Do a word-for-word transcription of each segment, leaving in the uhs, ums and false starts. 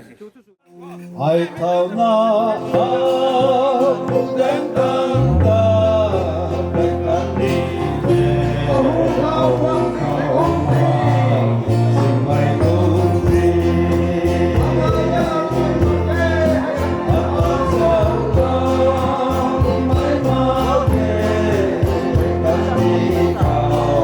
Ai thau na, a, pu dang tang ta, pai kan ni de, o, o, o, o, sing mai tu ni. A, a, sa, ta, mai ma de, pai kan ni khou.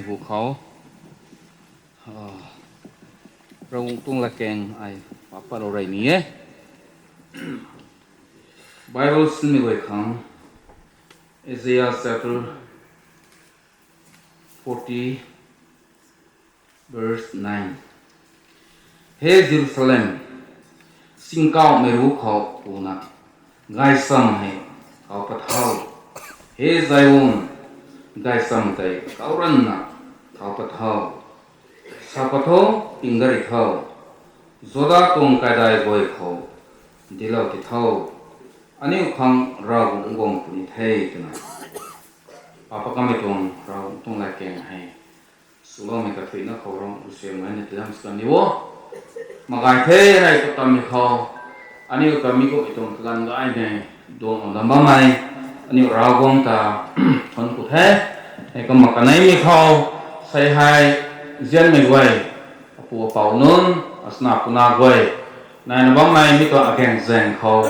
Hu khou, ah, Ravguangc tuang latkaeng ai pa pat rou rey ni e. Bible sinmei guay khang, Isaiah chapter forty, verse nine. He Jerusalem, singkauhmei ruc khou kuna, gaychamv hei kau pat tho. He Zion, gaychamv tei kau ranna thau pat tho. Sa pat tho, ping gari tho. Juda tuang kaidai guay khou dilou ti tho. Aniu khang Ravguangc guang puni the twna, pa pat kamei tuang Ravguangc tuang latkaeng hei swloumei kathuicna khou rui siam gayna tilam sw kan ni o. Mak gay the, rey tu tammei khou, aniu ta mi kummei tuang kaganv gay ne, duang lam bammei, aniu Ravguangc ta thuanc ku the. Hei kumna kaneimei khou, sei hei, nzianmei guay, apu apou nunc, asna puna guay, naina bammei mi tuang agaeng zaeng khou,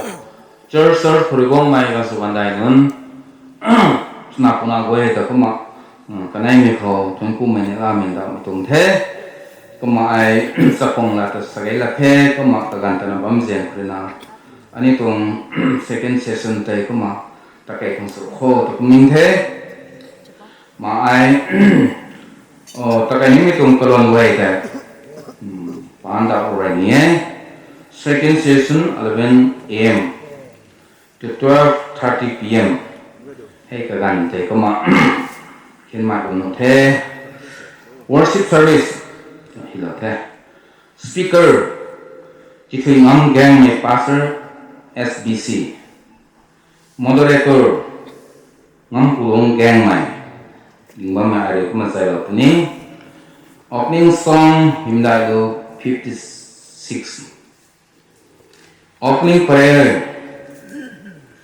church, church khou rui guangmei ganv sw gandai nunc, asna puna guay ta kumna, mm, kaneimei khou thuanc kumei ni lamei ndauhmei tuang the. Kumna ai chakhwang la ta sa gay la the, kumna kaganv tana bam zaeng khou rui na, aniu tuang second session tei kumna takei khang sw khou ta kumning the. Ma ai, o, takei nimei tuang kalon guay tei, mm, paan da rey ni e. Second session, eleven A M to twelve thirty P M. Hei kaganv tei kumna khinmei kum nu the. Worship service, hilo the. Speaker, Kithuingam Gaengmei, Pastor, S B C. Moderator, Ngamkulung Gaengmei. Ding bammei ariu kumna zaylou puni. Opening song, Hymdaihlu fifty six. Opening prayer,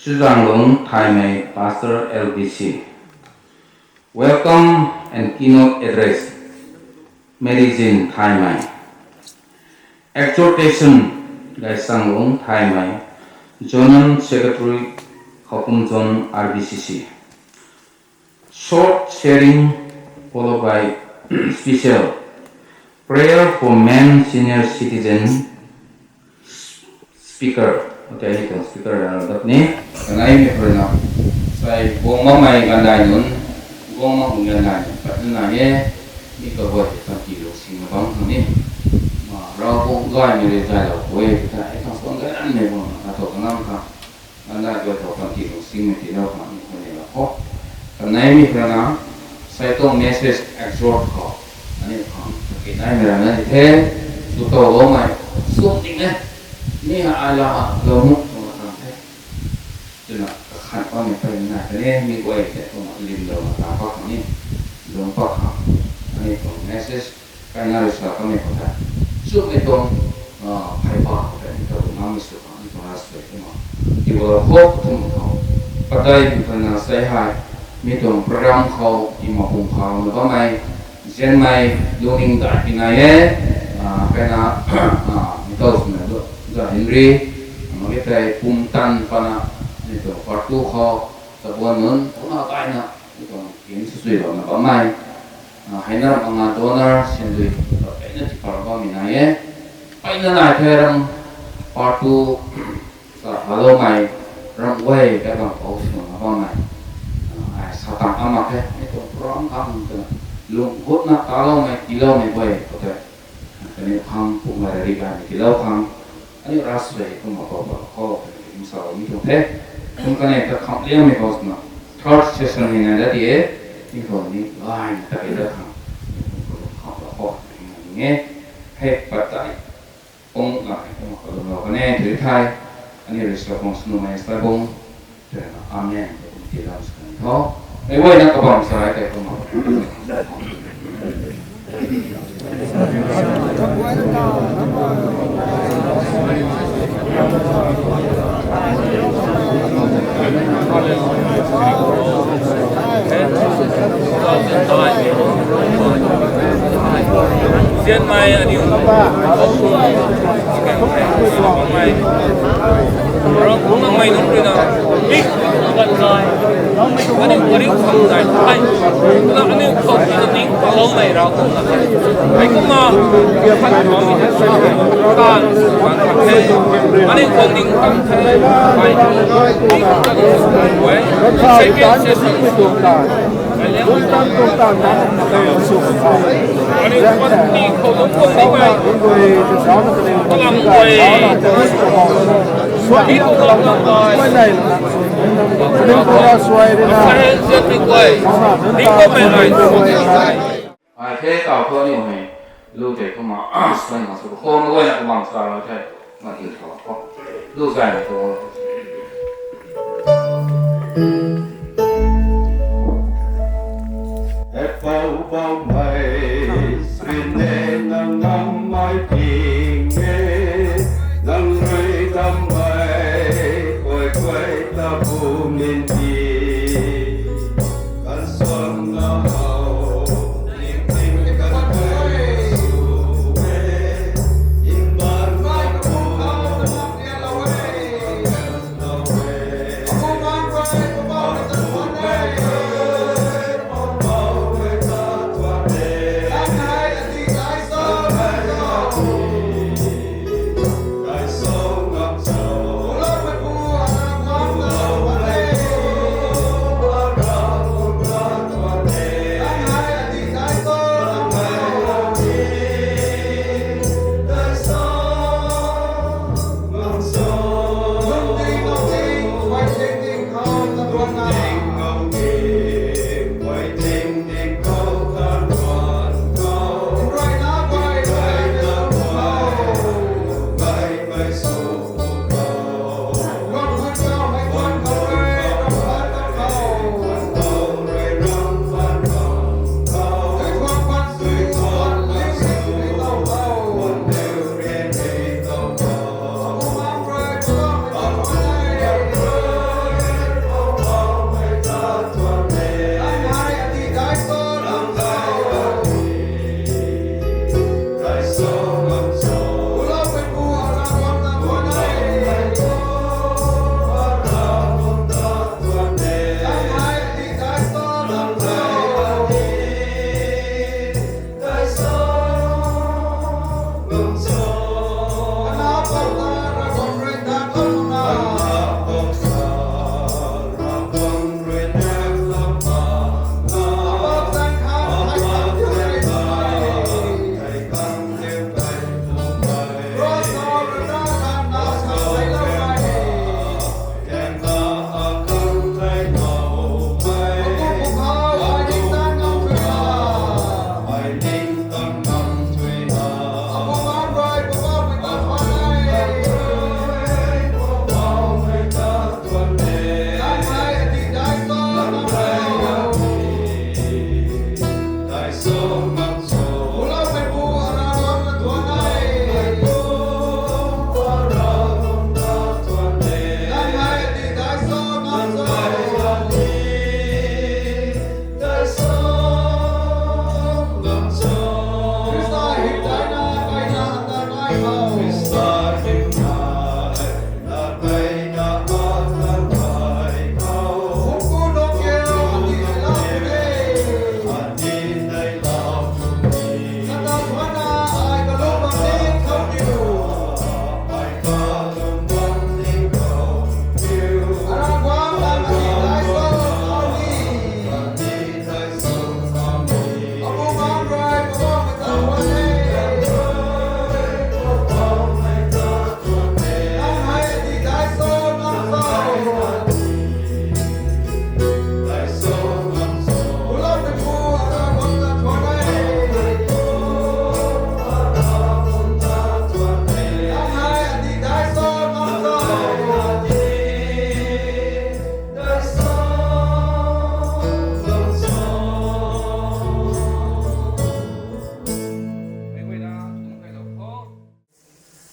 Chuzaenglung Thaymei, Pastor, L B C. Welcome and keynote address, Mary Jane Thaymei. Exhortation, Gaysanglung Thaymei, Zonal Secretary, Khoupummazon, R B C C. Short sharing followed by special prayer for men senior citizen. Speaker, okay, ni tuang speaker na dat ni. Kaneimei khou rui na, sai guang makmei gandai nunc, guang mak gandai nunc pat na nai e. Mi kaguay tei panty lungcsimna bam khang ni, ma, Ravguangc gaymei rui zaylou khou e, tei ta, e, khang suan gay ranmei guang na, katow kanam khang, gandai guay khou panty lungcsimei tiilou khang ni khou ni la kho. Kaneimei khou rui na, sai tuang message exhort khou, aniu khang kaneimei rana ni the, swtowloumei, sum ding e, ni ha ai la, lou mu, tuang la kan the. Twna kakhan pammei pey nai kane, mi guay tei kumna limlouna ta pak khang ni, lung pak khang, aniu tuang message kaina rui sa kamei khou tei, chumei tuang, ah, phey pa khou tei mi ta tuang ngam mi sw khang ni tuang ra sw kumna, tiwala khou kathumh khou, padeih mi khou na sei hei, mi tuang program khou, ima pum khou na bammei, nzianmei, lungning dai pi nai e, ah, kaina, ah, mi tou swna du, za Henry, mak e tei pumtan pana, mi tuang part two khou, tabuan nunc, kumna kaina, mi tuang kim swsuilouna bammei, ah, heina ram anga donor, sindui, kaina tipar bammei nai e, kaina nai the ram, part two, sa haloumei, ram guay, kai bang khou swna bammei, ah, ai sa tang ama khe, mi tuang program khang twna, lung gutna taloumei, tiiloumei guay khou tei, kaniw khang, pumei rari gaymei tiilou khang, aniu ra sw e kumna khou pa khou, kaniw sa mi tuang the. Kum kanei ta kham liangmei khou swna, third session hei nai dat ti e, mi khou ni gayna ta kei dat khang, kum khou kham la khou, kaniw ni e, hei pat tei, Ong na hei kumna kalumlou kan e, tw thei, aniu rui sa khang swnuhmei sa bung, twna amen, kum tiilam sw kan tho. Meic guayna kabam sa tei kumna. Zianmei aniu, mei, rang kungmei nunc rui na, mik, kan kai, aniu karing khang zai, hei, na aniu khou tina ning paloumei rau kum na, hei kumna, kan bam, kan, kan the, aniu khou ning kan the, hei, mik, kan, wei, second session, Ai the kau khou ni hei, lu tei kumna, swan ma sw khou na guayna kumna sa ra the, ma in khou khou, lu zai na tu. Hei pou baumei, swna nang ngammei ting e, nang rui dammei, kuai kuai ta bu min di, kan swan na hau, ting ting kan kuai sw e, in ban mai ku hau,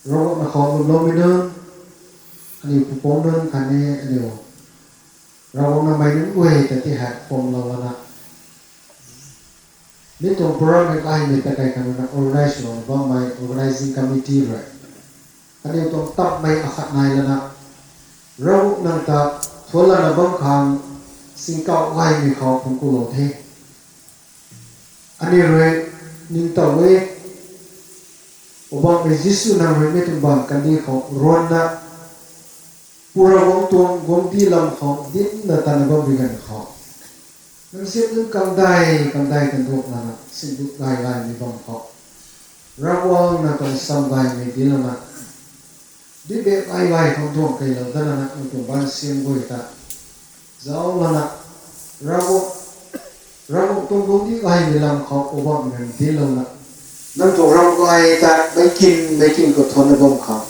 Ravguangc na khou lwmloumei nunc, aniu pupouc nunc khatni aniu Ravguangc namei nunc guay ta ti hei pumlou lana, Mi tuang program hei kaimei ta kai khang na organize sw bammei organizing committee rui aniu tuang tapmei akhat nai lana, Ravguangc nang ta thuan lana bam khang singkauh gaymei khou phungc kulou the. Aniu rui ningtow e, Poubauhmei Jisu nang rui mi tuang bam kandi khou ruanna, Pu Ravguangc tuang guangcdic lam khou dinna tana bammei ganv khou, nang sip nunc kamdai kamdai kanduak lana singduk gay gaymei bam khou, Ravguangc nang tuang sam gaymei dinc lana, dui bek gay gay khou duang keylou dat lana nang tuang ban siam guay ta zauc lana, Ravguangc, Ravguangc tuang guangcdic gaymei lam khou Poubauhmei nang dinclouna, nang tuang ram gay ta meic kin meic kin khou thuanna bam khang,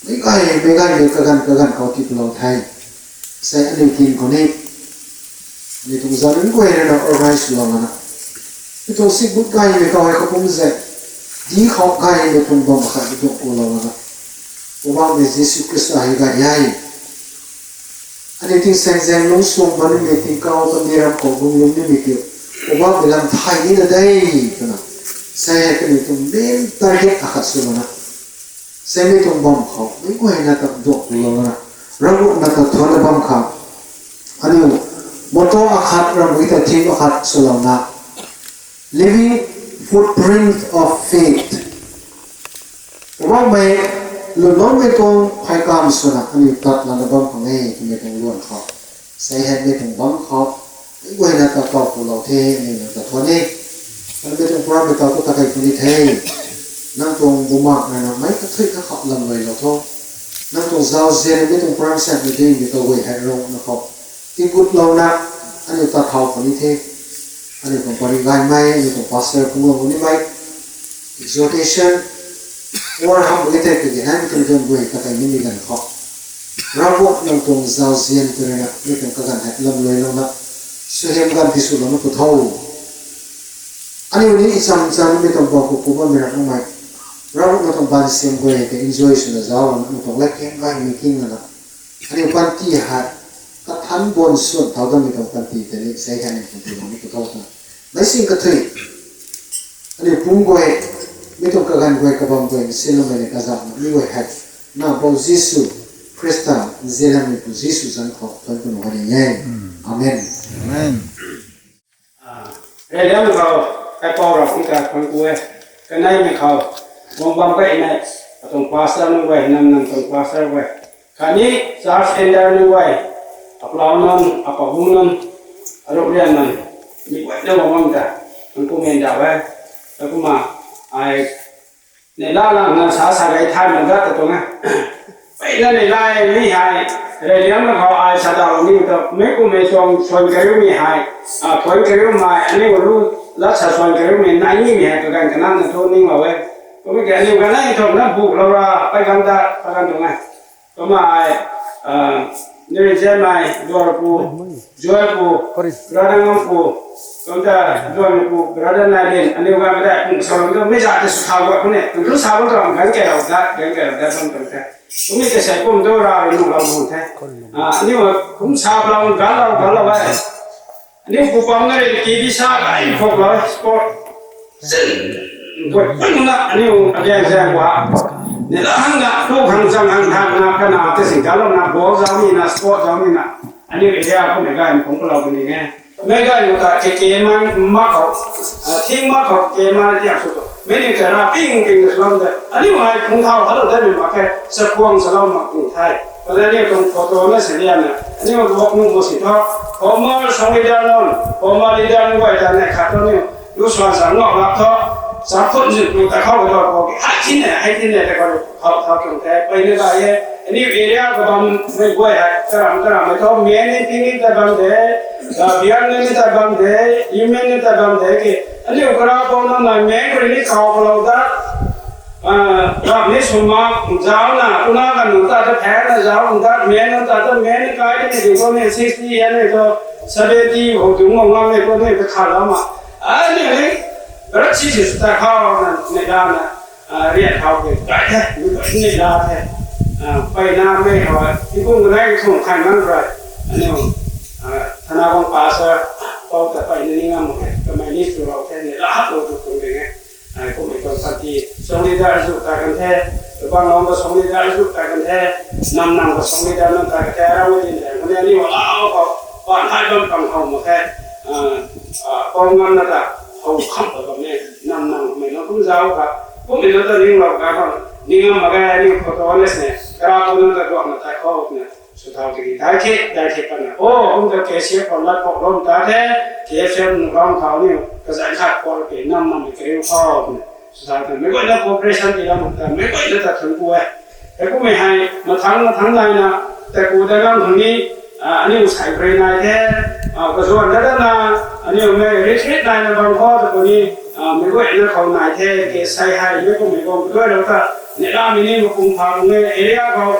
meic gay meic gaymei kaganv kaganv khou tiplou the. Sei aniu kin khou ni, aniu tuang zanc nunc guay rui na organize swlou lana, mi tuang singduk gaymei khou hei kapumc zay, di khou gaymei tuang bam khat duak kulou lana, Poubauhmei Jisu Khrista hei gay e. Aniu tingsaengzaeng lungsuang bam nimei, tingkauh kandih ram khou guang lungc nimei kiu, Poubauhmei lam thay nina de, twna, sei hei kaniw tuang main target akhat sw lana, sei mi tuang bam khou meic guayna ta duak kulou lana, Ravguangc nang ta thuanna bam khang, aniu motto akhat, Ravguangc ta theme akhat swlouna, Living Footprint of Faith. Poubauhmei lwmloumei tuang pheykamv swna aniu tat lana bam khang e twmei tuang luan khou, sei hei mi tuang bam khou meic guayna ta kau kulou the, aniu nang ta thuan e. Kanmei tuang program mei tau tu ta kei puni the. Nang tuang bumaengc rui na meic kathuic kakhou lamluilou tho. Nang tuang zauzian mi tuang program sanmei dingmei kaguay hei Ravguangc nang khou tingkutlouna, aniu ta thau puni the. Aniu tuang pary gaymei, aniu tuang pastor phungc guang nimei, exhortation, or hamh e tei kage naimei tuang duan guay ta kei nimei ganv khou, Ravguangc nang tuang zauzian tw rui na mi tuang kaganv hei lamluilouna, suaihiam ganv tiswlouna pu tho. Aniu ni icham cham mi tuang bam khou pu bammei rap makmei, Ravguangc nang tuang ban siam guay hei tei enjoy swna zauclouna, mi tuang lat kang gaymei king lana, aniu panty hei kathanc buan swan thau datmei tuang panty tei ni sei hei aniu panty lana pu tho twna, meic sing kathuic, aniu pumc guay, mi tuang kaganv guay kabam guay nsinloumei ni kazauhna mi guay hei, Nac Pou Jisu Khrista, nzianmeipu Jisu zanc khou thuanc puni e. Amen. Reyliangmei khou kaipouc rap i ka thuanc ku e. Kaneimei khou guang bam kaimei, atuang pastor nunc guay, nam nam tuang pastor guay, khatni church elder nunc guay, aplau nunc, apabung nunc, arup rian nunc, mi guayna guang bam ta thuanc ku mei ndauh e. Kumna ai neihla lang na sa sa gay thay mak dat ta tuang e. Peyna neihla mi hei, reyliangmei khou ai sa daulou ni ta, meic kumhmei suang suan kariumei hei, thuanc kariumei, aniu lu lat sa suan kariumei nai nimei hei kaganv kanamna thu ninglou e. Kumna ke aniu kanei thukna buklou ra pey kan ta, pey kan tuang e. Kumna ai, Nirizianmei, Duarpu, Joelpu, Radangangpu, kumta Duarpu, Radanailin, aniu ganv kadai pung salou tu mei zat ta sw thau guat puni, lu sa bam tuang ganv keilou dat, ganv keilou dat bam tuang the. Kumna ke sei kum tu ra rui nunglou bam the. Aniu kum sa lou, ganlou, ganlou e. Aniu pu pam na rui ki di sa kai khoklou sport. Zin, guat pun na aniu again zaeng gua. Neihla hang na, tu khang zang hang hang na, kana ta sing kalouna, ball zauc ni na, sport zauc ni na, aniu area khou mei gay phungc palou ni e. Mei gay ta ke ke man mak khou, thing mak khou ke man tiak sw tu, mei ni ta ra ping ping na swlou de. Aniu ai phungc thau khalou datmei mak khe, chakuang salou mak ni the. Kala aniu tuang photo na sa lian na, aniu luak nuh mak si thu, former song leader nunc, former leader nunc guay ta neih khat thu aniu lu swan sa ngau lak thu, sa phun zin tu ta khou ta khou ki, hei thin e, hei thin e ta khou, khou, khou tuang the, peyna gay e. Aniu area kabam mei guay hei, karam karam mei thu, men ni ting ni ta bam de, bian ni ta bam de, human ni ta bam de ki, aniu kara pou na mei men kuri ni khou palou dat, ram ni sw mak zaucna, tuna kan nunc ta ta phaeng na zauc nunc ta, men nunc ta ta men ni kai ni ding khou ni sixty yan ni thu, seventy khou dungc mak ngam ni khou ni ta khat lam ma. Aniu ni, rat si si ta khou na, neihla na, rian khou ke, kai the, neihla the. Peyna mei khou, tingkum kanei thung khan man rui, aniu, thana guang pastor, pou ta peyna ni ngam mak khe, kamei ni swlou the. Song leader zu ta kan the, bang long ka song leader zu ta kan the, nam nam ka song leader nam ta kan the, arang din the, kani ani wa lau ka, pan hai bam pang hau ma the, ah, ah, kong ngam na ta, hau kham ta bam ne, nam nam me na kum zau ka, kum me na ta ning lau ka bam, ning ngam ma ga ani photo ne se, kara ko na ta duak na ta khou ne. Sw thau tiki dai the, dai the pana. O, kum ta K C F khou lat khou rom ta the, K C F nu rom thau ni, kazanc khat khou pi nam nam kariu khou. Sw thau tiki, mei guayna cooperation ti lam ta, mei guayna ta thun ku e. Hei kummei hei, mathang, mathang nai na, ta ku da lam thun ni, ah, aniu sai brei nai the, ah, kazuan da da na, aniu mei retreat nai na bang khou ta ku ni, ah, mei guayna khou nai the, ke sai hei, mei kummei bang, duai lo ta, ni lam ni, ma kum pha, mei area khou,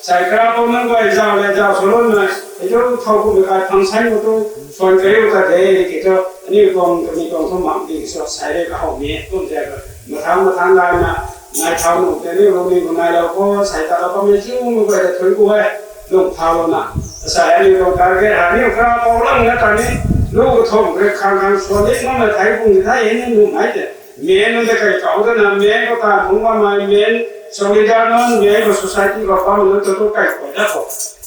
Sai kara pum nang guay zau le zau salon na, e tu thau kum kai phang sai mu tu, suan kariu ta de, ki tu, ani tuang, kami tuang thu mak di, so sai le ka hau mi, kum zia ka, mathang, mathang lai na, nai thau nu, te ni ru ni gu nai lau ko, sai ta la pa mi chiu mu guay da thui gu e, lung thau lo na. Sai ani tuang target ha, ni kara pau lang na ta ni, lu gu thum, rek khang khang suan ni, ma ma thai kum ni thai, ni mu mai te. Main nunc tei kai kau dana, main khou ta phungc bammei, main solidar nunc, main khou society khou bammei nunc tu tu kai kuay dat khou.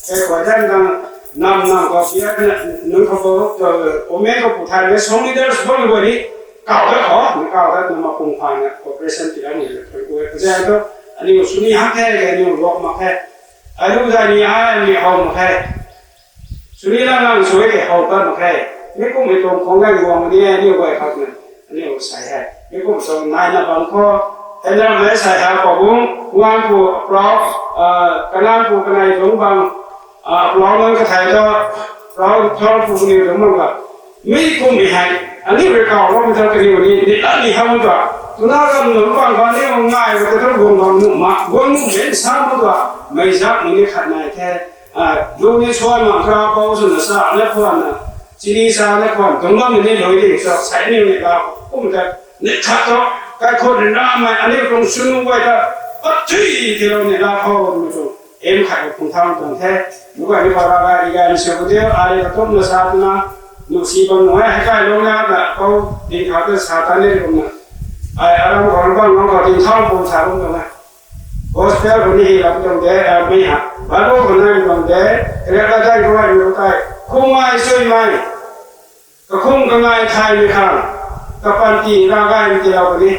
Kai kuay dat na, nam nam khou biak na, nunc khou khou, uh, main khou pu thay na, solidar bammei guay ni, kau dat khou, ni kau dat na, mapung phay na, cooperation ti lam ni, kai kuay, kazay tu, aniu sw ni hak the, aniu luak mak the. Aniu zay ni ai, aniu how mak the. Sw ni lang lang sw e ke how pat mak khe. Mi kum mi tuang khong nai guang ni e, aniu guay khat na, aniu sai he. Mi kum tuang nai na bam khou, e na mei sai ha khou bung, ngan pu prou, ah, kanan pu kanei dungc bang, ah, prou ngan kathai ta, prou, prou pu kaniw dungc bang ka. Mi kum mi hei, aniu rui kau bam ta kaniw ni, ni la ni ha bam ta. Tuna ram nunc bang khou aniu ngai bam ta guang bam nuh ma, guang nuh men sa bam ta, mei zak mi ni khat nai the. Ah, lu ni suan mak kra pou swna sa na khwan na, chini sa na khwan, dungc bam ni lui di, sa sai ni ni la, kum ta, ni khat tu, kai khou ni na mai, ani kung sunu wai ta, pat thui ti lo ni la khou mi tu, em khat kung thang tuang the, lu kai ni pa ra ga, i ga ni se bu de, ai ka tum na sa na, nu si bam nu hai, hai kai lo na, da, pou, din khat ta sa ta ni kum na. Ai, aram khou bam nang khou din thang kum sa kum tuang na. Gospel khou ni hi lam tuang de, ah, mei ha. Bible khou nai tuang de, riak la dai khou ai mi khou tai. Khum ai sui mai. Kakhum kangai thay mi khang. Kapanty ra gai mi ti lau kani.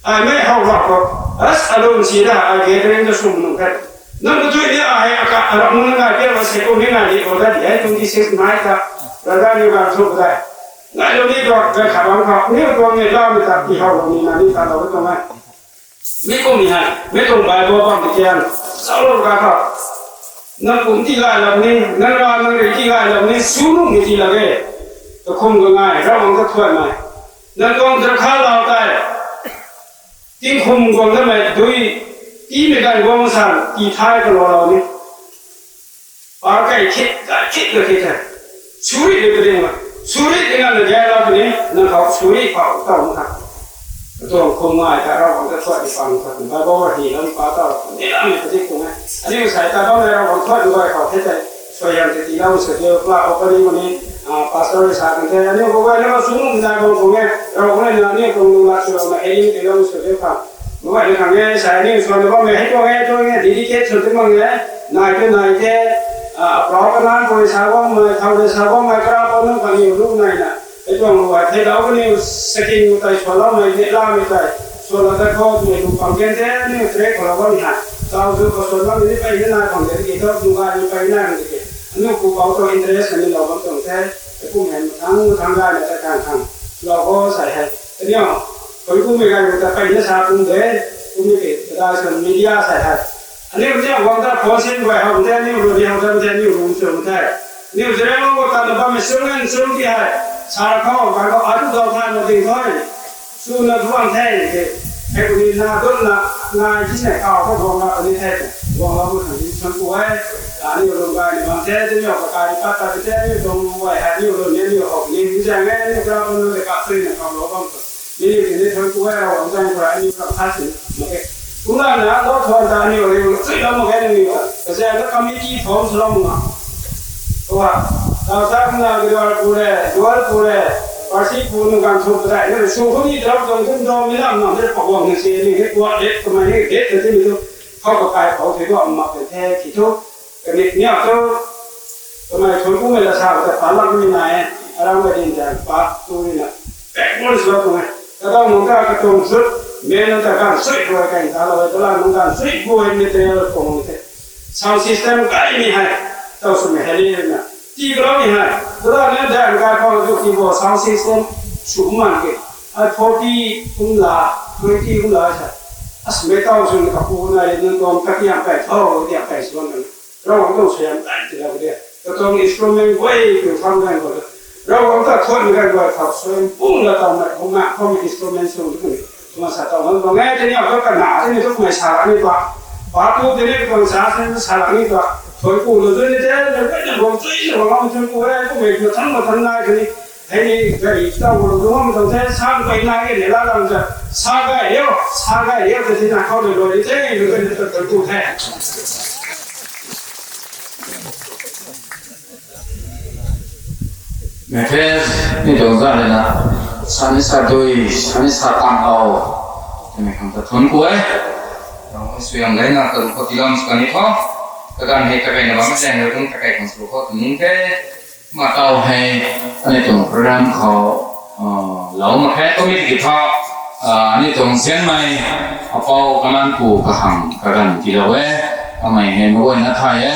Ai mei how lak khou. As alun si da, ai gathering ta sum nung khat. Nang kathui ni ai aka aram nung ngai pia ma se kum ni ngai di khou da di, ai twenty six ngai ta. Ra dai ni bam thu dai. Ngai lo ni dok, gai khat lam khou. Ni tuang ni lam mi ta, ti how lo ni na ni ta lau tuang ai. Mi kum ni hei, mi kum Bible bam ti kian, sau lo ka kha. Nang kum ti lai lam ni, nang ra nang rui ti lai lam ni, su nung ni ti lak e. Kakhum kangai, Ravguangc kathuan mai. Nang tuang darkha lau tai. Tingkhum guang da mei, dui, ti mi gan guang san, ti thai ka lo lau ni. Par kai khit, kai khit na khit the. Suri ni padi ma. Suri ni na na gay la padi, na khou suri khou tau ma kha. Tuang khum ngai ta Ravguangc ta thuat di pang kha. Bible hi lam pa tau. Ni lam ni padi kung e. Ani sai ta bam le Ravguangc thuat di bai khou the te. Soi yam te ti lau sa de, kla ko padi ma ni, ah, pastor ni sa kan the. Ani ko bai na sung na bam kung e. Ravguangc na ni kung lu la su lau na, e ni ti lau sa de kha. Mei guay ni khang e, sai ni suan na bam e, hei tuang e, tuang e, dedicate sw ti mang e, nai te, nai te, ah, prou kanan pui sa bam e, thau de sa bam e, kara pau nunc khang ni lu nai na. Hei tuang lu ai, thei dau kaniw, second lu tai suan lau mei, ni la mei tai, suan la tai khou, ni lu pang gen te, ni track khou la bam ni ha. Tau zu khou suan bam ni pai ni nai pang de, ki tau lu ga ni pai nai ni ki. Aniu pu pau tuang interest ni lau bam tuang the, hei kum hei mathang, mathang ga ni ta kan khang. Lau khou sai hei. Aniu, koi kum mei gan ta kai na sa kum de, kum mei ke, ta sa media sai hei. Aniu ni guang ta phone sin guay hau de, aniu ru ni hau de, aniu ru sung the. Aniu zireng lo ta na bam mi sung en sung ki hei. Sa ra khou, gan khou atu dau than na ding khou. Su na duang the ke. Hei ku ni na dun na, na ji ne kau khou guang na ni the. Guang la bu thang ni sung ku hei. Aniu ru gai ni bam the, aniu ka kai pat ta the, aniu dong lu guay hei, aniu ru ni, aniu hau ni, ni zang e, aniu gra bu nu de ka tui na kau lo bam. Ni ni ni thang ku e, Ravguangc zang khou rui aniu ram khat si mak e. Kumna na lo thon ta aniu ri chui lam mak e ni ni. Kazaeng na committee form sw lam mak. Tua, tau ta kumna Gidwal pu le, Dual pu le, Parsi pu nunc ganv thu padeih na sw khou ni drop zang kum dam mi lam nang de paguang na si ni he kuat de kamei ni de na ti mi tu. Khou kakai khou the kuat mak de the ki thu. Kani ni a tu kamei thun kumei la sa ta pa lak ni na e. Aram ka din jan pa tu ni na. Backbone sw tu e. Ka dau nung ta ka tung sut. Me nung ta kan sui kuai kai ta la wai ta la nung kan sui kuai material kong ni the. Sound system kai ni hai. Tau sw me heli na. Ti kau ni hai. Kura ni dan kai pang tu ti bo sound system sw man ke. Ai forty kum la, twenty kum la sa. As me tau sw ni ka pu na ni nung kong ka tiang kai thau tiang kai sw na. Ravguangc tuang suaihiam tei ti lou de. Katuang instrument guay tu tham ganv guay. Ravguangc ta thuan ganv guay khou suaihiam pung la tau mei, hung na khou instrument sw tu ni. Kumna sa tau ngan bang e, tini a khou kana, tini tu kumei sa ni tua. Pa tu tini katuang sa, tini sa ni tua. Thuan pu lu tu ni te, le guay na guang tui, le guang tui pu e, kumei tu tham, tham nai tu ni. Hei ni gari tau lu lu ham tang the, sa kai na ke ni la lam za. Sa kai yo, sa kai yo, te tina khou ni lu ni te, lu kai ni ta tu the. Message ni tuang za le na, sa ni sa dui, sa ni sa tang au. Tini khang ta thun kuai. Rang suaihiam le na, ta ko ti lam sa ni tho. Ta dan hei ta kai na bam sa ni, ta kai khang sw khou tu ni the. Ma tau hei, ani tuang program khou, ah, lou mak khe, committee ki tha, ah, ani tuang zianmei, apou kalan pu kahang kaganv tilou e, amei hei maguayna thay e,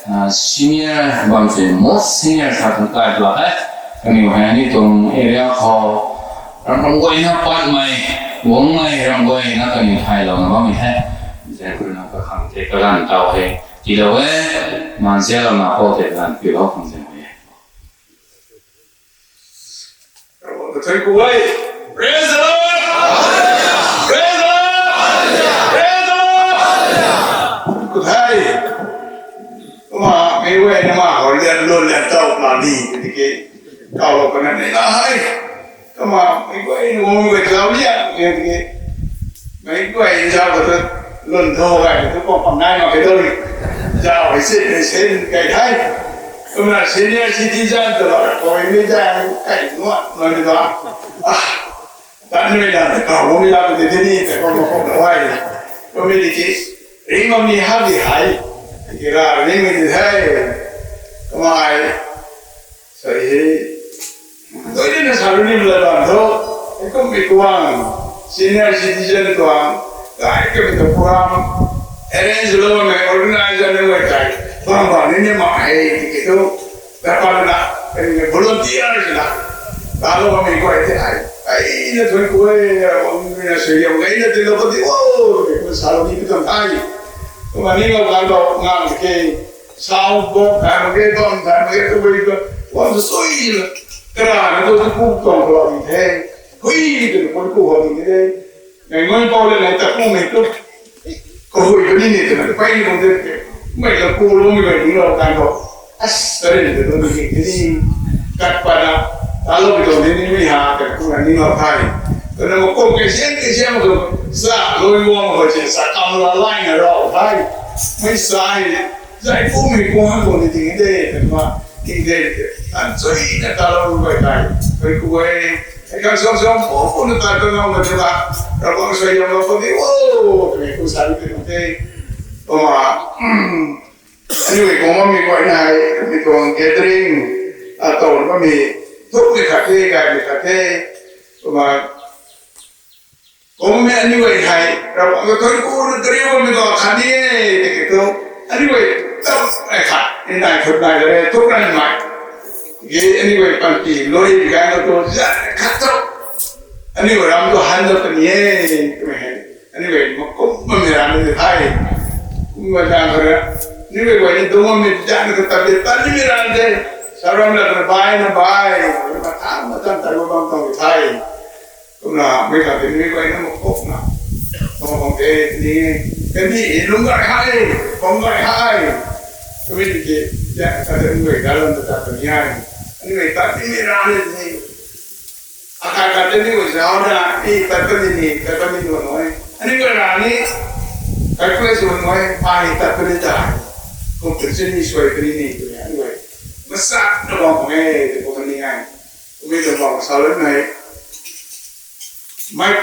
ah, senior bam se most senior sa tuang kai plak e, kaniw hei ani tuang area khou, ram ram guayna patmei, guangmei ram guayna kaniw thaylouna bammei hei, zian khou na kakhang tei kaganv tau hei, tilou e, man zianlouna apou tei kaganv piulou khang zian e. Thank you, guay. Praise the Lord! Praise the Lord! Praise the Lord! Ku thei. Kumna, mei guay na ma hou lian lun lian tau na ni, tiki. Kau lou kana ni na hai. Kumna, mei guay na wang guay kau lian, ni tiki. Mei guay zau ka tu lun tho gay tu pam pam nai mak khe tu ni. Zau hei sit hei sen kai thei. Kumna senior citizen tu la koi mi zau kai nuat nuat ni ta. Ah, tan mi la ta kau mi la tu ti ni ta kau ma kau na wai. Kau mi di ki ring ma mi ha di hai. Ki ra ring mi di hai. Kumna ai Sa hei, doi na sa lu ni la bam tho, e kum mi kuang, senior citizen kuang, kai kum tu program, arrange lou na organize na wai kai, bam bam ni ni ma hei, ki tu, dapat na, e volunteer na, ta lou mi kuai te ai, ai na thui kuai, wang na sui yong, ai na ti lou ko ti, oh, mi kuai sa lou ni tu tang ai, tu ma ni lou kan lou, ngang ke, Sound box, than mak ge, bam than mak ge, tu bui tu, bam tu sui na. Kara na tu tu pu tuang khou lou di the. Hui tu na pu pu hou di the. Nai ngoi pau le nai ta pu mei tu. Ko hui tu ni ni tu na, pai ni kong te te. Mei la pu lou mi mei ni lou kan lou. As, ta rin tu tu ni ni ni. Kat pa na. Ta lou bi tu ni ni mi ha, kat pu na ni lou thai. Tu na mo kong ke sian ke sian mo tu. Sa, lou mo mo che, sa kam la lai na rau thai. Mei sa ni. Zai pu mei kuang han kuang ni ting de, kan ma, ting de, kan sui na ta lou bai tai, bai kuai, ai kan song song pu pu na ta ta nong na ta, ra kuang sui yong lou pu di, oh, kan ku sa ni ting de, kumna, anyway, kuang ma mi kuai na hai, mi kuang gathering, a tau ma mi, thuk mi khat the, gai mi khat the, kumna, Kum mi anyway hei, Ravguangc ta thuanc ku na kariu bammei tuang khat ni e, tiki tu. Anyway, tam ai khat, ni nai thut nai la re, thuk nai mai. Tiki anyway, panty lui bi gan tu, zan khat tu. Anyway, ram tu han tu puni e, tiki hei. Anyway, ma kum bammei ram ni thei. Kum bammei ram tu re. Anyway, wai ni dung bammei zan khat ta bi tan ni mi ram de. Sa ram la na bai, na bai. Ma thang, ma thang, tai ma bam tuang thei. Kumna, mei khat tei mei guay na mak kok na. Bam bam e ni, kani lung gay hei, bam gay hei. Kami tiki, ya, kata mei guay dalan ta ta ni hei. Ani mei ta ni mei ra ni ni. Akai kata ni guay zau na, i ta ta ni ni, ta ta ni guay noi. Ani guay ra ni, kai kuay suan noi, pa ni ta ta ni ta. Kum tu sini suai ta ni ni, tu ni ani guay. Masak na bam bam e, tu kum ni hei. Mei ta bang salou nei. Mike,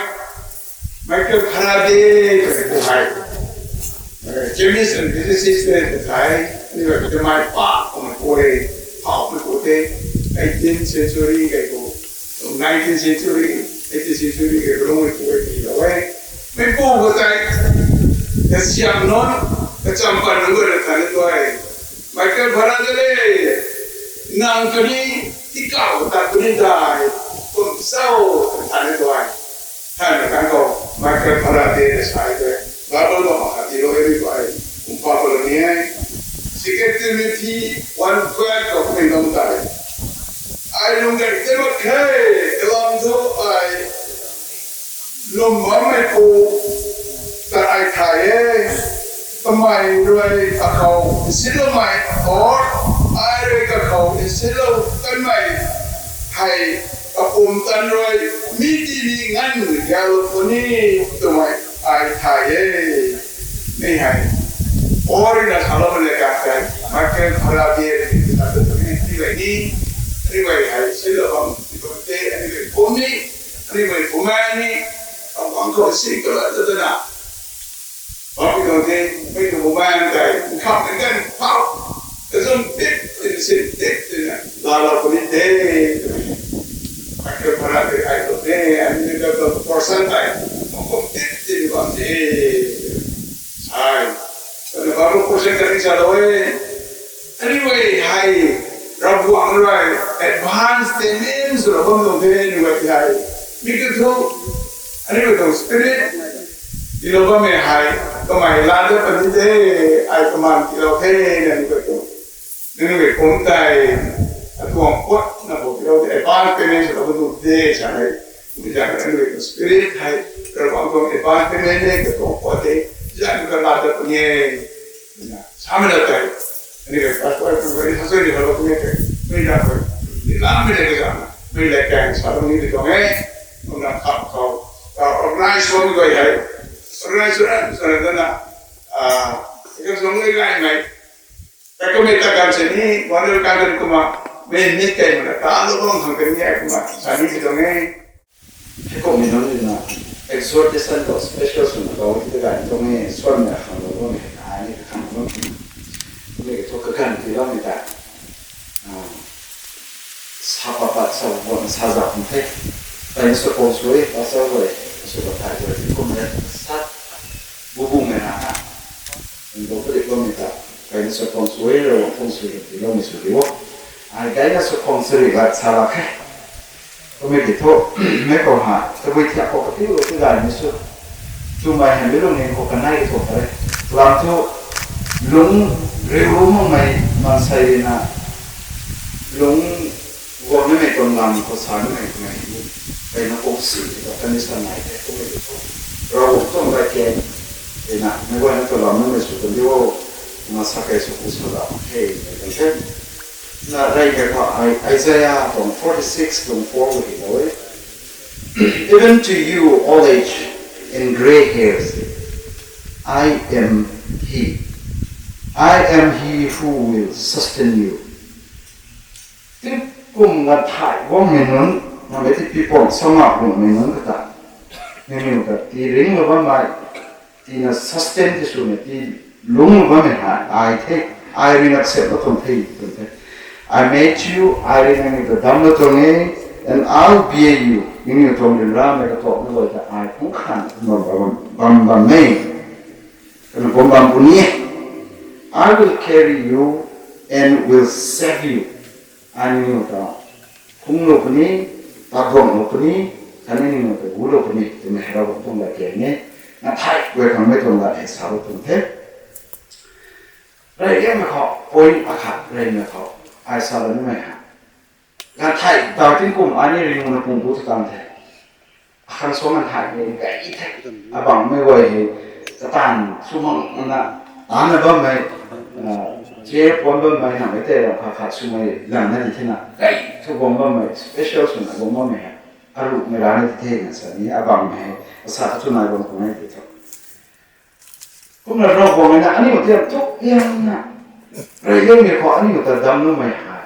Michael Faraday twmei pu hei, eh, chemist and physicist twmei pu thei, ni ba twmei pa, kumei pu e, pa kumei pu te, eighteenth century kai pu, nineteenth century, eighteenth century kai pu lungmei pu e, pi lou e. Mei pu pu tei, kasiam nunc, kacham pat nunc guay rui than e tu e. Michael Faraday le, nang kani, tikau ta kuni dai, kum sau, than e tu e. Than e kan khou, Michael Faraday le sai tu e. Bible bam khat ti lou e ri tu e. Kum pa pa lou ni e. Second Timothy one twelve khou kumei nunc tei. Ai lung dei te mak khe, kalam thu ai lwm bammei pu ta ai thay e, kamei rui kakhou nsinloumei, or ai rui kakhou nsinlou kanmei hei kapumtan rui mi tini nganv gel puni twmei ai thay e. Mi hei, or na saloumei le ka tei, Michael Faraday ni ta tu ni, ni bai ni, ni bai hei nsinlou bam, ni bai te, ni bai pum ni, ni bai pum ni, Ravguangc khou si kalat ta na. Bam tuang the, mei tu bumaeng tei, nkham ni kan pau. Kazun tip, tin sin tip, tin na. Laalou puni de, twmei. Michael Faraday ai tu de, ani ni ka tu person tei. Makum tip, tin bam de. Sai. Tana bam person kani salou e. Anyway, hei, Ravguangc rui advance payment swlou bam tuang the, anyway, hei. Mi kiu thu, anyway, tuang spirit, tiilou bammei hei, kamei laa dat puni de, ai kaman tiilou the, na ni katu. Nunc rui kum tei, atuang puat na bo tiilou de, advance payment swlou bam tuang de, sa hei. Mi zan nunc rui spirit hei, Ravguangc tuang advance payment de, katuang puat de, zan ka laa dat puni e. Na, samei na tei. Ani kai pastor tu kai, pastor ni halou ni kai. Mei na kai. Ni lam mei na kai zan. Mei lai kai sa ni di tuang e. Kum na khap khou. Ka organize sw ni kai hei. Organize sw na, sw na na. Ah, ikan sw ni kai mei. Kai kum mei ta kan se ni, wan ni kan kan kumna. Mei ni kai mei na. Ka lou bam khang kan ni ai kumna. Sa ni di tuang e. Heikumhmei nunc rui na exhortation khou special swna bam ti gay tuang e, suanmei khang lou bammei hei ai ni kakhang bam. Mei kei thu kaganv tiiloumei ta. Ah, sa pat pat sa buan sa zak kum the. Pai na sw khang sw e, pastor guay, sw pat thai guay, kum e, sa bu bu mei na na. Nang dou pari bammei ta. Pai na sw khang sw e, Ravguangc khang sw e, tiiloumei sw di o. Ai gay na sw khang sw ri lat sa lak khe. Kumei ti thu, mei khou ha, tabui thiak khou katiu lo ti gay ni sw. Twmei hei mi lungning khou kanei kei thu kare. Lam thu, lung riu ru makmei maansei rui na, lung guang nimei tuang lam khou sa nimei twmei ni. Pai na kum si, ta kani sa nai the, kumei ti thu. Ravguangc tuang lat kei, rui na, meic guayna ta lam nimei sw kan di o, na sa kei sw ku sa lam the, mei kan the. Na reymei khou Isaiah tuang forty-six tuang four khou hei lou e. Even to you, old age and grey hairs, I am he. I am he who will sustain you. Tingkum ganv thai guangmei nunc, namei ti people, samah guangmei nunc kata. Nangniw ta tii ringlou bammei, tii na sustain ti swmei, tii lungclou bammei hei ai the, ai rui na sep lou tuang the, tuang the. I made you, ai rui nangniw ta damclou tuang e, and I'll bear you, nangniw tuang ryanramei katuakmei guay ta ai phungc khan bam bam, bam bam e. Kana bam bam puni e. I will carry you and will save you. Ai nangniw ta phungclou puni, taguanglou puni, khatni nangniw ta gulou puni, twmei hei Ravguangc tuang lat kei e. Nang thai guay khang mei tuang lat hei salou tuang the. Rey liangmei khou, point akhat reymei khou, ai salou nimei ha. Nang thai tau tingkum ai ni ringna pung bu tu tang the. Akhang suang nang thai ni gay the. Abangmei guay hei, kataanv sw mang na, taanna bammei, ah, chair puan bammei, namei tei ram khat khat swmei lam na di thena, gay thu guang bammei, special swna guang bammei hei. Arumei rana di the na sa ni, abangmei hei, asa katu nai bam khou nai di thu. Kumna Ravguangc na aniu tiam thuk liangna, rey liangmei khou aniu ta damcloumei hei,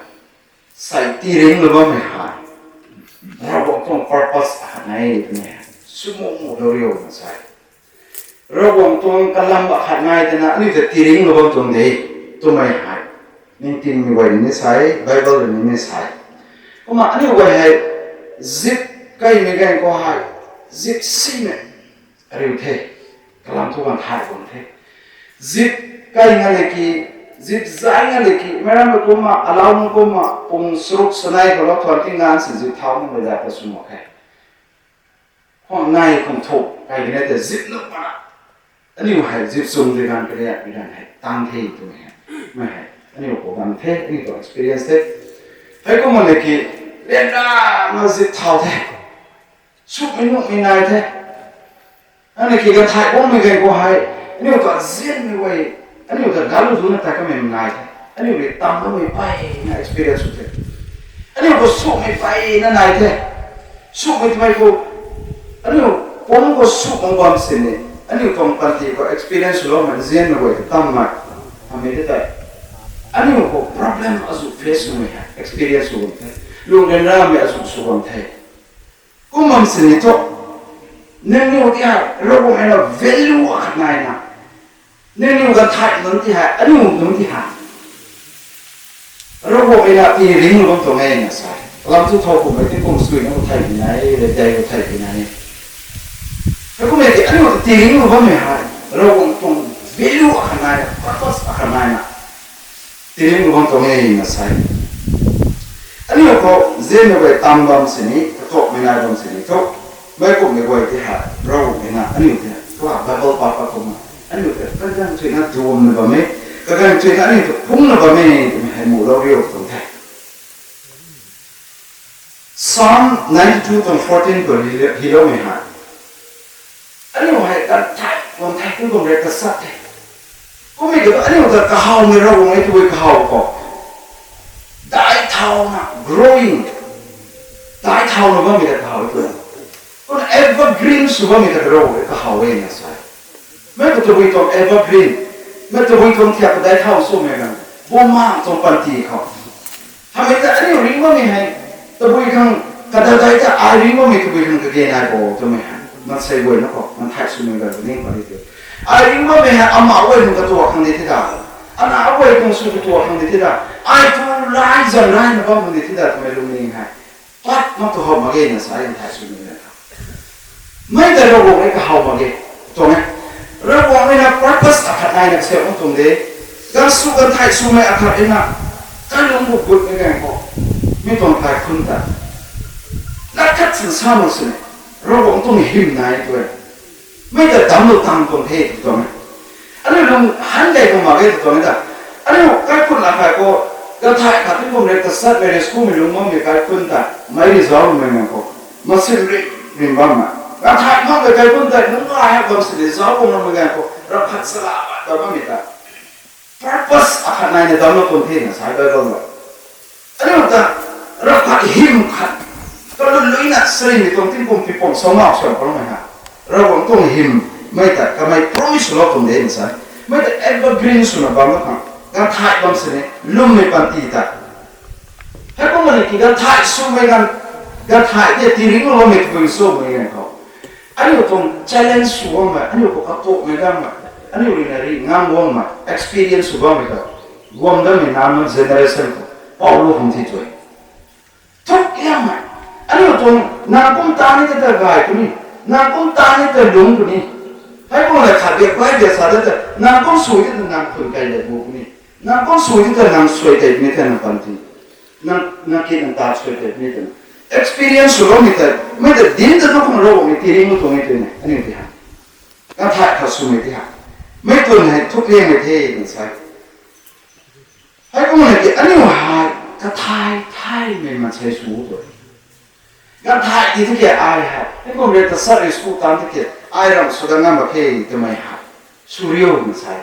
sai tii ringlou bammei hei, Ravguangc tuang purpose akhat nai twmei hei sw mu mu lou riu na sa e. Ravguangc tuang kalam akhat nai twna aniu ta tiringclou bam tuang de twmei hei ningtingmei guay ni sa e, Bible rui ni sa e. Kumna aniu guay hei zip kaimei ganv khou hei zip simei ariu the, kalam thu ganv thay bam the. Zip kai nga le ki, zip zai nga le ki, meic rammei kumna, alau nunc kumna pung charuk chanei khou lou thuan ti nganv si zip thau nunc mei zat ta sw mak khe. Khwang nai khwang thu kai kani tei zip nuh pana, aniu hei zip chung di ganv kariak di ganv hei tang the twmei hei, mei hei aniu khou bam the, aniu tuang experience the. Heikumna le ki, ryanrana zip thau the, sumei nuhmei nai the. Aniu ki ganv thay bammei ganv khou hei, aniu ta zianmei guay, aniu ta galu zuna ta kamei nai the. Aniu rui tamloumei peyna experience sw the. Aniu khou sumei peyna nai the. Sumei twmei khou, aniu pumc khou sumei bam sini, aniu tuang panty khou experience swloumei nzianmei guay ta tammei, hamei de tei, aniu khou problem azuh face swmei hei experience sw bam the. Lung ryanramei azuh sw bam the. Kum bam sini thu, nangniw ti hei Ravguangc na value akhat naina, nangniw ganv thay nunc ti hei, aniu nunc ti hei Ravguangc na tiringclou bam tuang e na sa e. Kalam thu thow kummei tingkum sui na thay pi na e, le dei thay pi na e. Heikumna ki aniu tiringclou bammei hei Ravguangc tuang value akhat naina, purpose akhat naina tiringclou bam tuang e na sa e. Aniu khou zianmei guay tam bam sini, katuakmei nai bam sini thu, meic kumhmei guay ti hei Ravguangc na aniu ti hei kala Bible pa pat kumna, aniu ti kaganv chuina duamna bam e, kaganv chuina aniu ta phungna bam e twmei hei mulou riu tuang the. Psalm ninety-two tuang fourteen khou hyloumei hei, aniu hei kan thai, kan thai kum kum rui kasat the. Kummei kiu thu aniu ta kahawmei Ravguangc e, tabui kahaw khou daic thauna, growing, daic thauna bammei ta kahaw e twna, kumna evergreen sw bammei ta Ravguangc e kahaw e na sa e. Mei khou tabui tuang evergreen, mei tabui tuang thiak khou daic thau swmei ganv, bumaengh tuang panty khou, hamei ta aniu ringc bammei hei, tabui khang, kadadai ta ai ringc bammei tabui khang kage nai bo twmei hei maansei guayna khou kan thai swmei ganv ning pat di te. Ai ringc bammei hei ama guay khang katuak khang di the da, ana guay khang sw katuak khang di the da, ai tu lai zan raina bam khang di the da twmei lungning hei pat mak tu how mak ge na sa e, kan thai swmei ganv khou. Mei ta Ravguangc e kahaw mak ge tuang e. Ravguangc e na purpose akhat naina kasiamh bam tuang de. Ganv sw, kan thai swmei akhat e na, kalung khou gutmei ganv khou, mi tuang kaikhunc ta lat khat sin sa mak sini, Ravguangc tuang hym nai tu e. Mei ta damclou tang tuang the tw tuang e. Aniu lung han dei khou mak ge tw tuang e ta. Aniu kaikhunc akhat khou, kan thai khat tingkum rui kasatmei rui schoolmei lung bammei kaikhunc ta meic rui zaucmei ganv khou, masin rim rim bammei, kan thai makmei kaikhunc tei nunc ai hak bam sini zauc bam rammei ganv khou, ram khat sala ta bammei ta purpose akhat naina damclou tuang the na sa e Bible khou. Aniu ta ram khat hym khat, kalun luina sarimei tuang tingkum pi pum sou ngau siam paloumei ha, Ravguangc tuang hym, mei ta kamei promise swlou tuang de na sa e. Mei ta evergreen swna bam khang, kan thai bam sini lwmmei panty ta. Heikumna ki kan thai swmei ganv, kan thai tei tiringclou bammei tabui swmei ganv khou, aniu tuang challenge sw bammei, aniu khou katuakmei ganv mei, aniu rui na ri ngang bammei experience sw bammei ta, guang dammei nac nunc generation khou paulou khang thi tu e. Thuk liangmei, aniu tuang nang kum ta ni ta gay puni, nang kum ta ni ta lungc puni. Heikumna khat biak bai biak sa ta, nang kum sui ta nang khun kai le bu puni, nang kum sui ta nang suai tei puni, ta nang panty, nang, nang ki nang ta suai tei puni twna experience swloumei tei, mei ta dinc ta tu khang Ravguangc e tiringclou tuang e twna aniu ti ha, kan thai khat swmei ti ha, mei twn hei thuk liangmei the na sa e. Heikumna ki aniu hei kathai thaimei maansei sw tu e. Kan thai ti tiki ai hei tingkum rui kasat rui school tan tiki ai ram sw dat ngam mak khe twmei hei sw riu na sa e.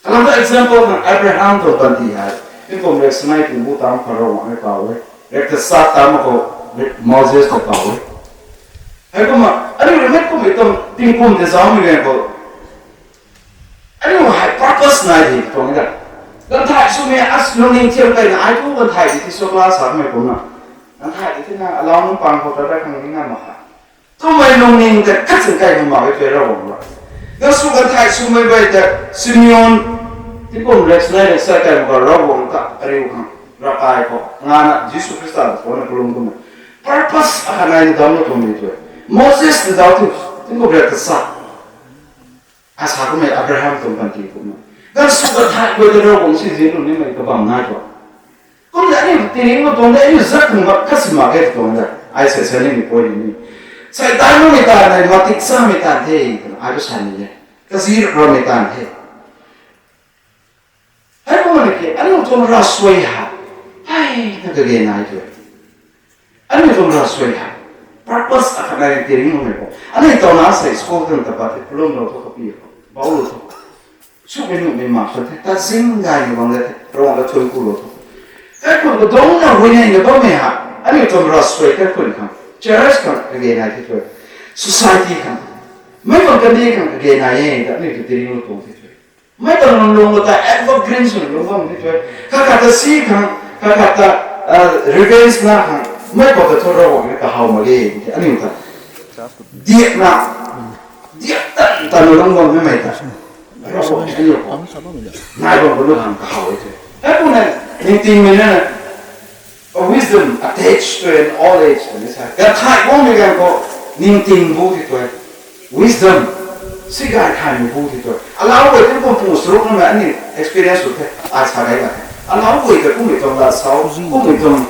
Kalam ta example khang Abraham tuang panty hei, tingkum rui sanei pung bu tam khou Ravguangc rui kaw e, rui kasat tam khou Moses ta kaw e. Heikumna aniu rui mei kummei tuang tingkum tei zaucmei ganv khou, aniu hei purpose nai di tuang e da. Kan thai swmei as lungning thiam keyna ai tu kan thai di ti sw class hamei kumna, Nang thay ti thina alau nunc pang khou ta rai khang ni ngam mak kha. Twmei lungning ta khat sing kai hei mak e tei Ravguangc ra. Nang sw kan thay swmei bai ta Simeon, tingkum rek sinai rek sa kai mak kha Ravguangc ta ariu khang. Ravkai khou, ngana Jisu Khrista ta khou na kalum kumna. Purpose akhat nai ni dam na tuang ni tei. Moses ni dau tu, tingkum rek ta sa. Asa kummei Abraham tuang panty kumna. Nang sw kan thay bai ta Ravguangc si zin lu nimei kabam nai tu. Kumna aniu tiringc khou tuang de, aniu zat khang mak khat si mak ge tuang de. Ai sa sa ni mi poi ni. Seitaan mei taanv nei, matik samei taanv the, ai tu sa ni e. Kazir ramei taanv the. Hei kumna ki, aniu tuang ravsuai ha. Hei, na kage nai tu. Aniu tuang ravsuai ha. Purpose akhat nai tiringc khou mei khou. Aniu taw na sei school tuang ta pat the, kalum lou thu kapi khou. Bau lou thu. Sumei nuhmei mak sa the, ta zing gay ni bang de the, Ravguangc ta thuanc ku lou thu. Kaikhun kadungc na huayney na bammei ha, aniu tuang ravsuai kaikhun khang, church khang kage nai the tei, society khang, meic bang kandih khang kage nai e ta aniu tu tiringc lou tuang the tei. Meic tuang lung lung ta evergreen swna lung bam the tei. Kakhat ta si khang, kakhat ta revenge na khang, meic khou ta thu Ravguangc ni kahaw mak ge, aniu ta diakna, diak tan tan lung bam mei ta. Ravguangc aniu khou nai bam khou lu khang kahaw e tei. Hei kumna, ningtingmei na, a wisdom attached to an old age, twna sa. Kan thay guangmei ganv khou, ningting bu ti tei. Wisdom, si gay thaymei bu ti tei. Alau guay tingkum pung charuk namei aniu experience sw the, ai sa gay gay the. Alau guay ta kummei tuang lat sau, kummei tuang,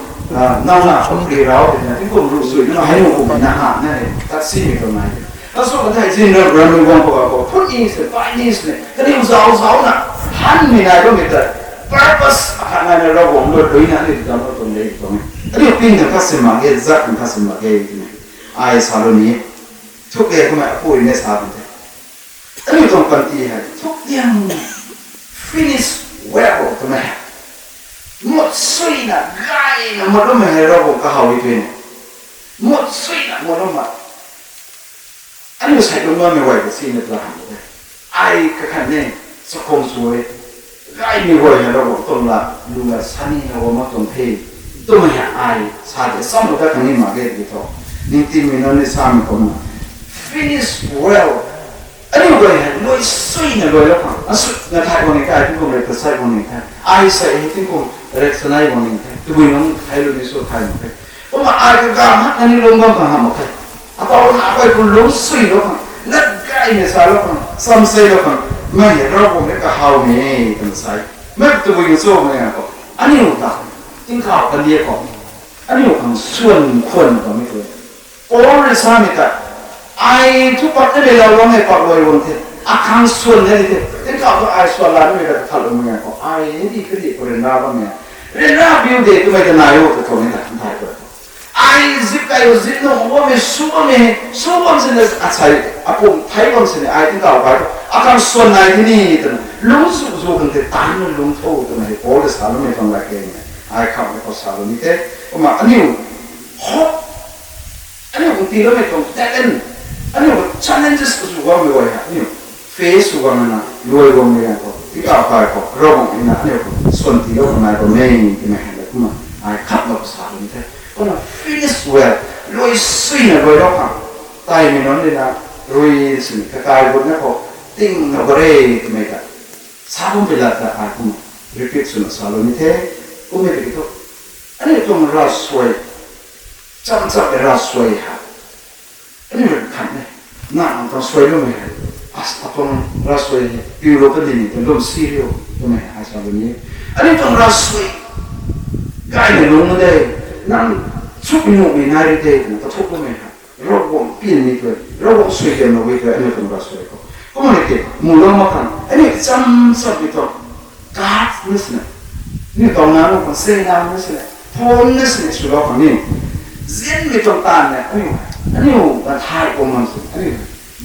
nauna, kummei rau, tingkum ruh sui, na hei nu kummei na ha, na hei, tat simei tuang nai. Nang sw kan thay zin ra, ramei guang khou, khou, phun ni se, pai ni se, kaniw zauc zauc na, hanmei nai bammei ta, purpose akhat nai na Ravguangc lou dui na aniu dam lou tuang de tuang e. Aniu ping na khat si mak ge, zat na khat si mak ge, twmei. Ai sa lou ni, thuk le kummei apui ne sa bam the. Aniu tuang panty hei, thuk liang, finish well twmei hei. Mut suina, gayna mut loumei hei Ravguangc kahaw e tei ni. Mut suina mut loumei. Aniu sei lung bammei guay ta sina ta hamh e. Ai kakhat ni, chakhwang sw e. Gaymei guay hei Ravguangc tuang la, luna sani na guang mak tuang the. Twmei hei ai sa de, sam ta kani mak ge ti thu. Ningtingmei nunc ni samei kumna. Finish well. Aniu guay hei luai suina luailou khang, asut na thay guang ni kai, tingkum rek ta sai guang ni kai. Ai sei hei tingkum rek sanei guang ni kai. Tabui nunc hei lu ni sw thay mak khe. Kumna ai kagam hak na ni lung bam khang hamh mak khe. Ataw na guay khou lung suilou khang, lat gaymei salou khang, samseilou khang, mei hei Ravguangc ni kahawmei twna sa e. Mei tabui na chumei ganv khou, aniu ta, tingkauh kandih khou, aniu khang swan khwan bammei tu. Paul rui samei ta, ai thu pat nimei lou bam e, pat luai bam the, akhang swan ni di the, tingkauh thu ai swan la nimei ta kathatloumei ganv khou, ai di kadi khou ryanra bam e. Ryanra biu de twmei ta nai o ta tuang e ta, nthai tu. Ai zip kai o zip nung bammei, sw bammei, sw bam sini, asei, apum thei bam sini, ai tingkauh kai thu, akhang swan nai the ni twna, lungc zu zu khang tei taanv na lungc tho twna hei Paul ta saloumei tuang lat keng e. Ai khamhmei khou salou ni the, kumna aniu, hope, aniu khang tiiloumei tuang talent, aniu challenges sw guangmei guay hei aniu face sw guangna, luai guangmei ganv khou, tingkauh kai khou, Ravguangc rui na aniu khang swan tiilou khang nai bam e twmei hei kumna ai khamhlou salou ni the. Kumna finish well, luai suina luailou khang, taimei nunc rui na, rui sini kakai gutna khou, tingna ba re twmei ta, sa bammei lat ta ai kumna repeat swna salou ni the. Kummei tiki thu, aniu tuang ravsuai, cham cham e ravsuai hei, aniu rui khat e, nang tuang suailoumei hei, as atuang ravsuai hei piulou kandih ni tuang lum si riu, twmei ai salou ni. Aniu tuang ravsuai, gaymei lung na de, nang chukmei nuhmei nai ri de twna kathukloumei hei, Ravguangc pianmei tei, Ravguangc suaihiamna wi tei aniu tuang ravsuai khou. Kumna tei, mulou mak khang, aniu cham cham ni tuang, guard na sini, aniu taw na nung khang sei na na sini, phone na sini swlou khang ni, zianmei tuang taanv na, aniu, aniu na thay kum mak sini, aniu,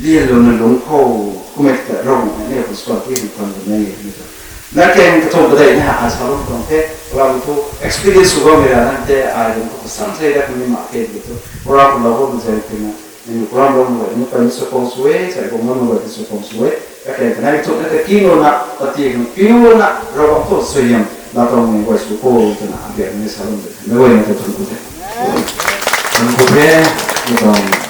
lianlouna lungc khou, kummei ta Ravguangc aniu khang swan ti khang khwan bam e, aniu ta. Na keng kathumh padeih na ai salou tuang the, ram thu experience sw bammei ra na tei, ai lung khou kasam sei da khang ni mak khe ti thu, ram lou bammei zaeng tina, nang ram lou mak e, nang pei ni chakhwang sw e, sai guang mak e, chakhwang sw e, kakeng kanei kathumh na ta kinlouna, pati khang piulouna, Ravguangc tuang suaihiam, na tuang mei guay sw kho twna abiak ni salou de, na guay na ta thun ku the. Thank you, Bre.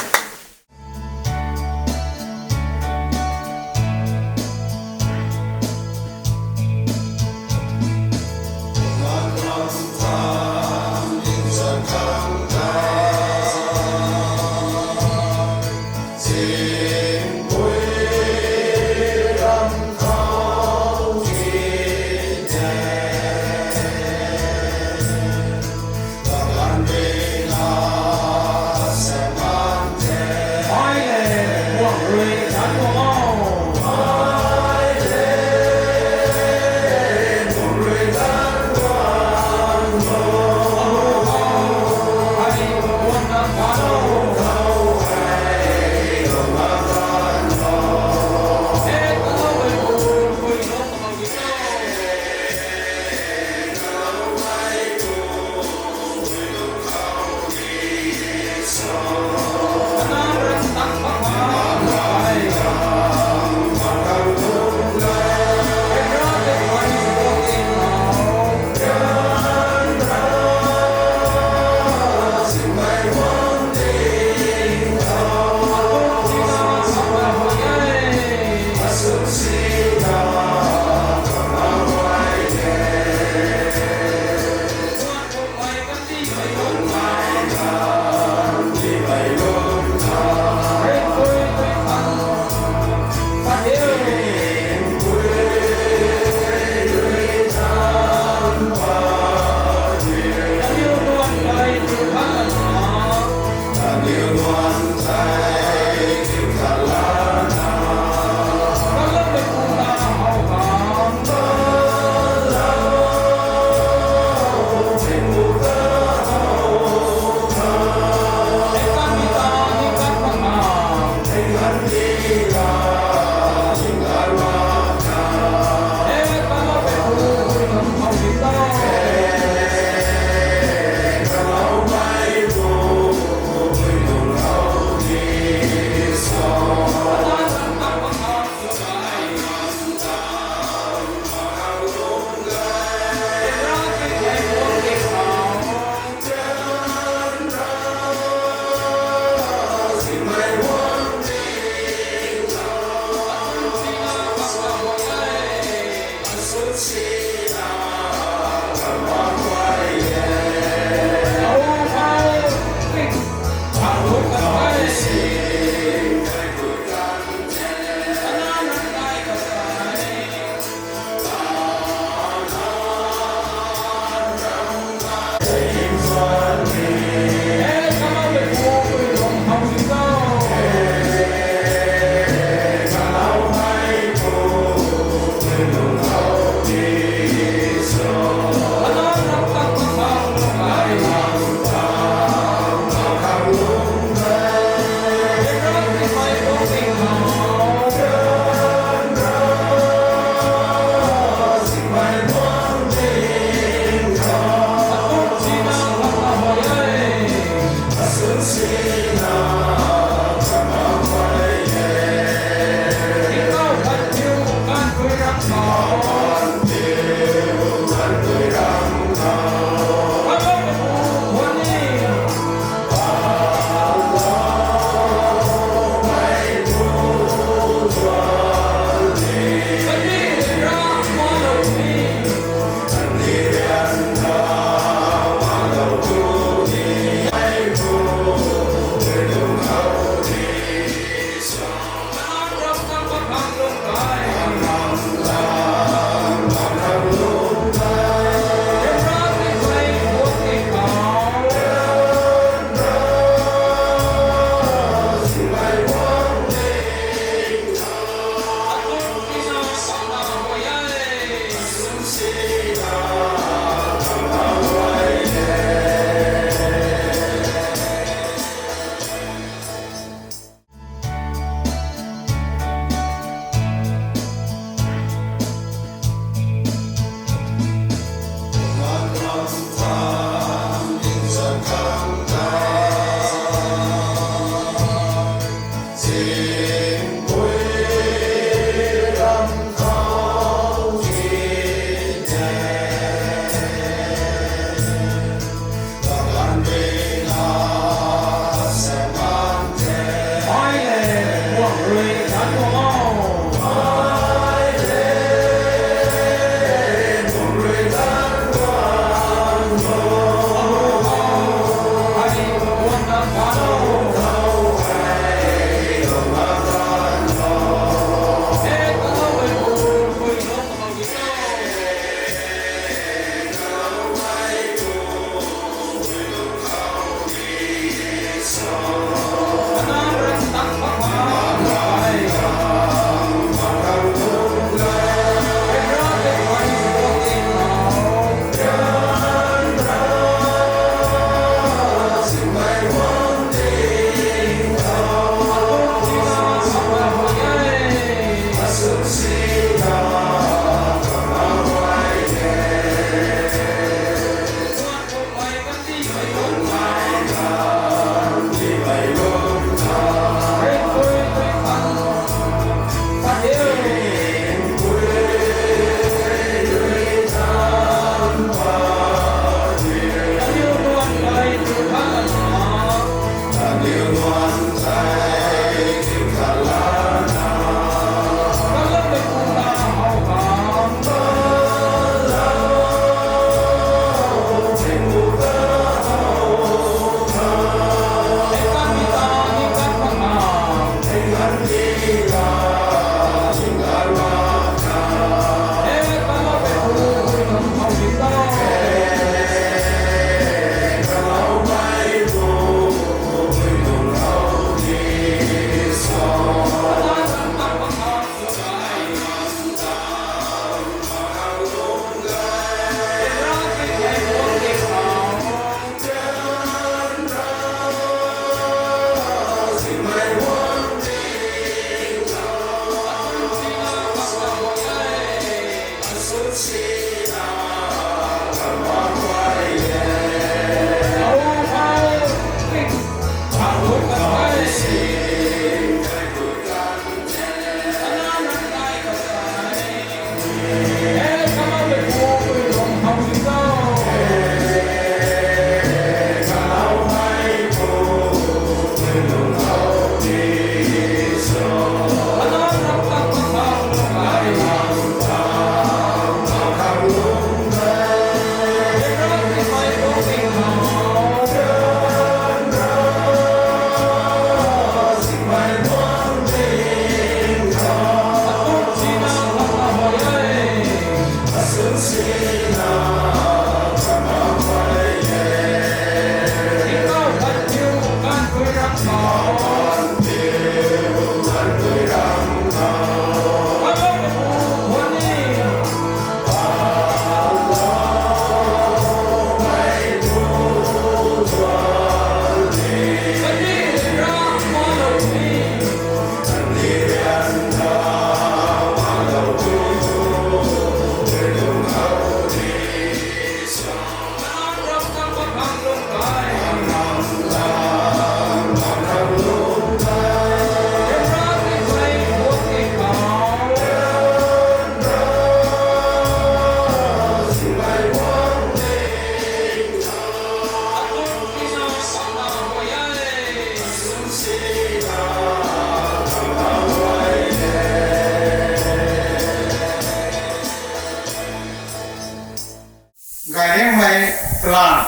Gayriangmei plan.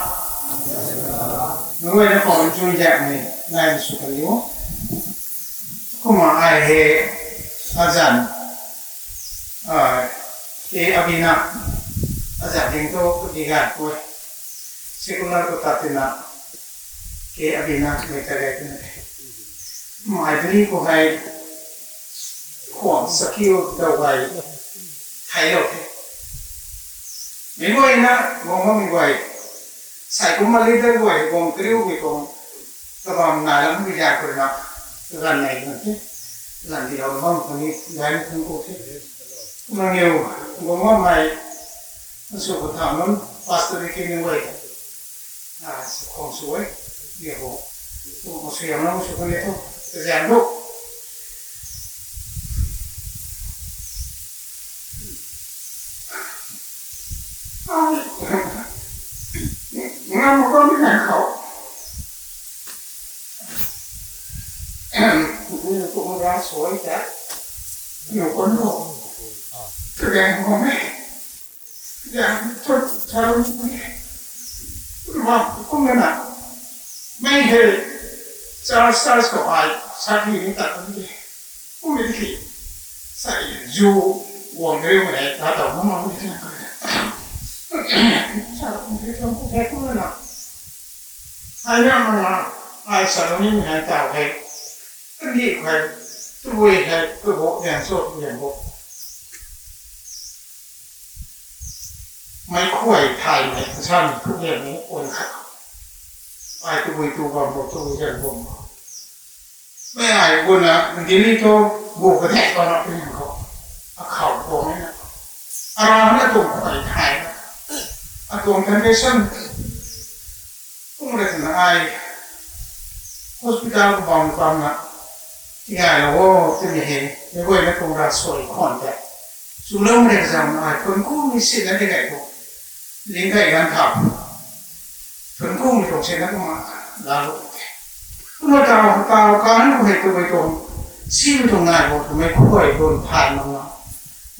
Nunc guayna khou chuzaenghmei nai sw kan diu. Kumna ai hei azanc, a, ke abina, azanc ding tu di gan kue. Secular khou tat tina, ke abina mei ta gay tina. Mai bri khou hei khwang sakiu dau gay thailou the. Mei guayna guang bammei guay, sai kumna leader guay guang kariu guay khou, kabam nai lam bi zan khou rui na, kaganv nei kan the, kaganv dilou bam khang ni gay ni thang ku the. Kumna ngiu, guang bammei, sw khou thau nunc, pastor ki ni guay, a, sw khwang sw e, ngiu, tu sw yam na sw kan ni tu, kazian tu. Ngam khou ni nai khou. Kum ra suai ta. Yu kon ho. Kageng ho me. Yang thut tharu ni. Mak kum na. Mei he. Charles Charles ko ai. Sakhi ni ta kum de. Kum ni ki. Sai ju. Wang reu ne. Ta ta mo mo ni. Sa kum de kum de kum na. Ai na ma na. Ai sa ni ni ta he. Ni he. Tu he. Tu ho. Yang so yang ho. Mei khuay thay mei, san khuay mei, on khat. Ai tu bui tu bam bo, tu bui jan bam bo. Mei ai buna, ndili tu, bu ka thek bam na pui ko. A khau ko mei na. A ra na tu khuay thay na. A tuang condition. Kum le na ai. Hospital ko bam bam na. Tingai lo o, timi he, mei guay na tuang ra suai khwan te. Chulou mei zam ai, thun kum ni sin na tingai ko. Ling kai gan thau. Thun kum ni tuang sin na kuma, la lo te. Kuma tau, tau kan ko he tu mei tuang, si mei tuang ngai bo, tu mei khuay tuang phan mang na.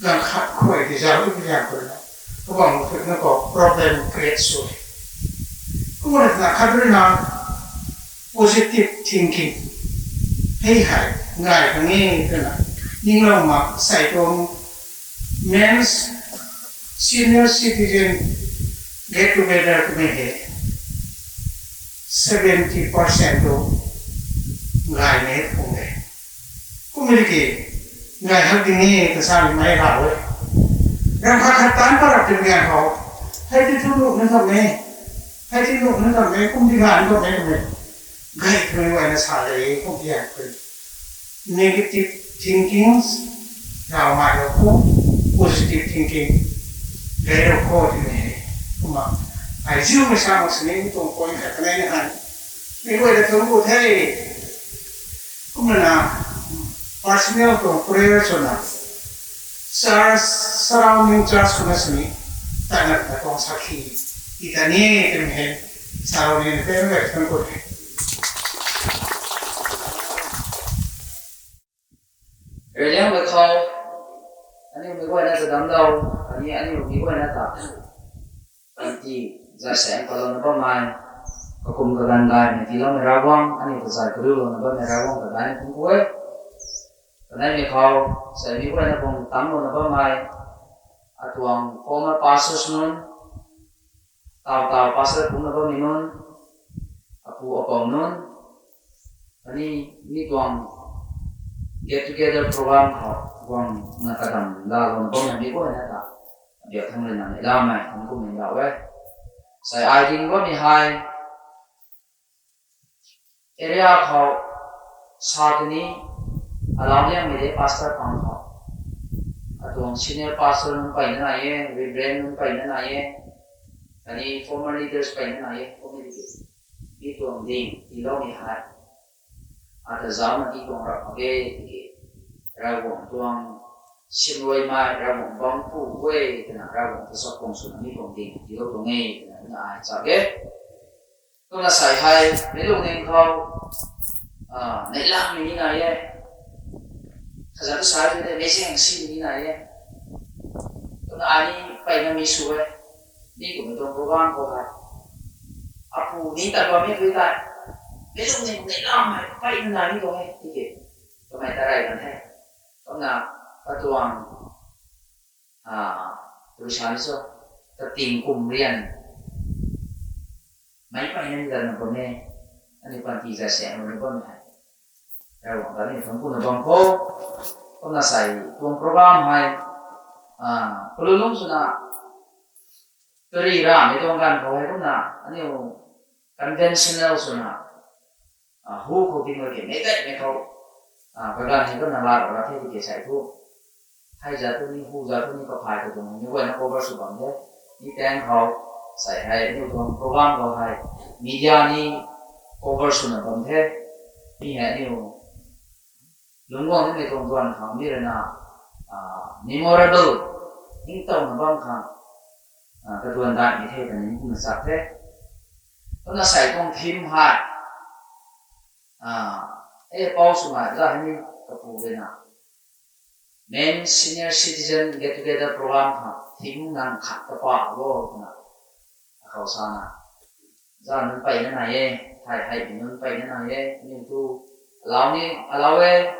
Gan khat khuay di zau tu zau ko na. Ko bam ko na ko problem create suai. Kuma na khat ri na, positive thinking. Hei hai, ngai kang e twna. Ninglou ma, sai tuang men's senior citizen get together twmei he. Seventy percent tu ngai ne pung de. Kumei ki, ngai hak ding e, ta sa ni mei rau e. Ram khat khat tan pa rap tin ngai hou. Hei ti thu nu na tham e. Hei ti nu na tham e, kum di ngai na tham e, kum e. Gai twmei guay na sa le, kum di ngai twmei. Negative thinkings, rau mai rau ko, positive thinking, gai rau ko twmei. Kumna, ai ziu mei sa mak sini, tuang point khat kanei na han. Mei guay da tuang ku the. Kumna na, personal tuang prayer swna, church, surrounding church kumna sini, tana na tuang sakhi, itani twmei he, surrounding na tuang ku the. Reyliangmei khou, aniu mei guayna ta damclou, khatni aniu mei guayna ta panty zay saeng patlouna bammei, kakum kaganv gaymei tiiloumei Ravguangc, aniu ta zay kariulouna bammei Ravguangc ta daihna thuanc ku e. Kaneimei khou, sei mei guayna bung tangclouna bammei, atuang former pastors nunc, taw taw pastor kumcna bammei nunc, apu apou nunc, khatni mi tuang get together program khou guangna kadam laalouna bammei mei guayna ta, abiak thangc rui na neihlamei thuanc ku mei ndauh e. Sei ai ding bammei hei, area khou sa tini, alau liangmei de pastor pang khou, atuang senior pastor nunc peyna nai e, reverend nunc peyna nai e, khatni former leaders peyna nai e, kummei tiki, mi tuang ding tiiloumei hei, ata zaucna ti tuang rap mak ge tiki, Ravguangc tuang simruaimei, Ravguangc bangc phu e twna, Ravguangc ta chakhwang swna mi tuang ding tiilou tuang e twna, na ai cha e. Kumna sei hei, meic lungning khou, neihlamei ni nai e. Kazanc tu sa tei meic zaeng simei ni nai e. Kumna ai ni peyna mi sw e. Mi kummei tuang program khou hei, apu ni tat bammei tei, meic lungning neihlamei peyna nai ni tuang e tiki, kamei ta rey kan the. Kumna katuang, a, tu sa ni so, kating kum rian meic peyna ni latna bam e, aniu panty zay saenglouna bammei hei, Ravguangc ta aniu thuanc kuna bam khou, kumna sei tuang program hei, a, kalun lungc swna, kari ramei tuang ganv khou hei kumna, aniu conventional swna, a, hu khou tingmei ke, meic gaymei khou, a, kaganv hei kumna lat ra the tiki sei thu, hei zat tu ni, hu zat tu ni, kaphay khou tuang ni guayna cover sw bam the. Mi tang khou, sei hei aniu tuang program khou hei, media ni cover swna bam the. Mi hei aniu lungc guang nimei tuang tuan khang mi rui na, a, memorable, ningtowna bam khang, a, katuan daihmei the twna ni kumna chak the. Kumna sei tuang theme hei, a, E pau swmei za hei ni kapu rui na, Men Senior Citizen Get Together Program khang thing nang khat kapa lo twna akhou sana, za nunc peyna nai e, thei hei nunc peyna nai e, aniu tu alau ni alau e,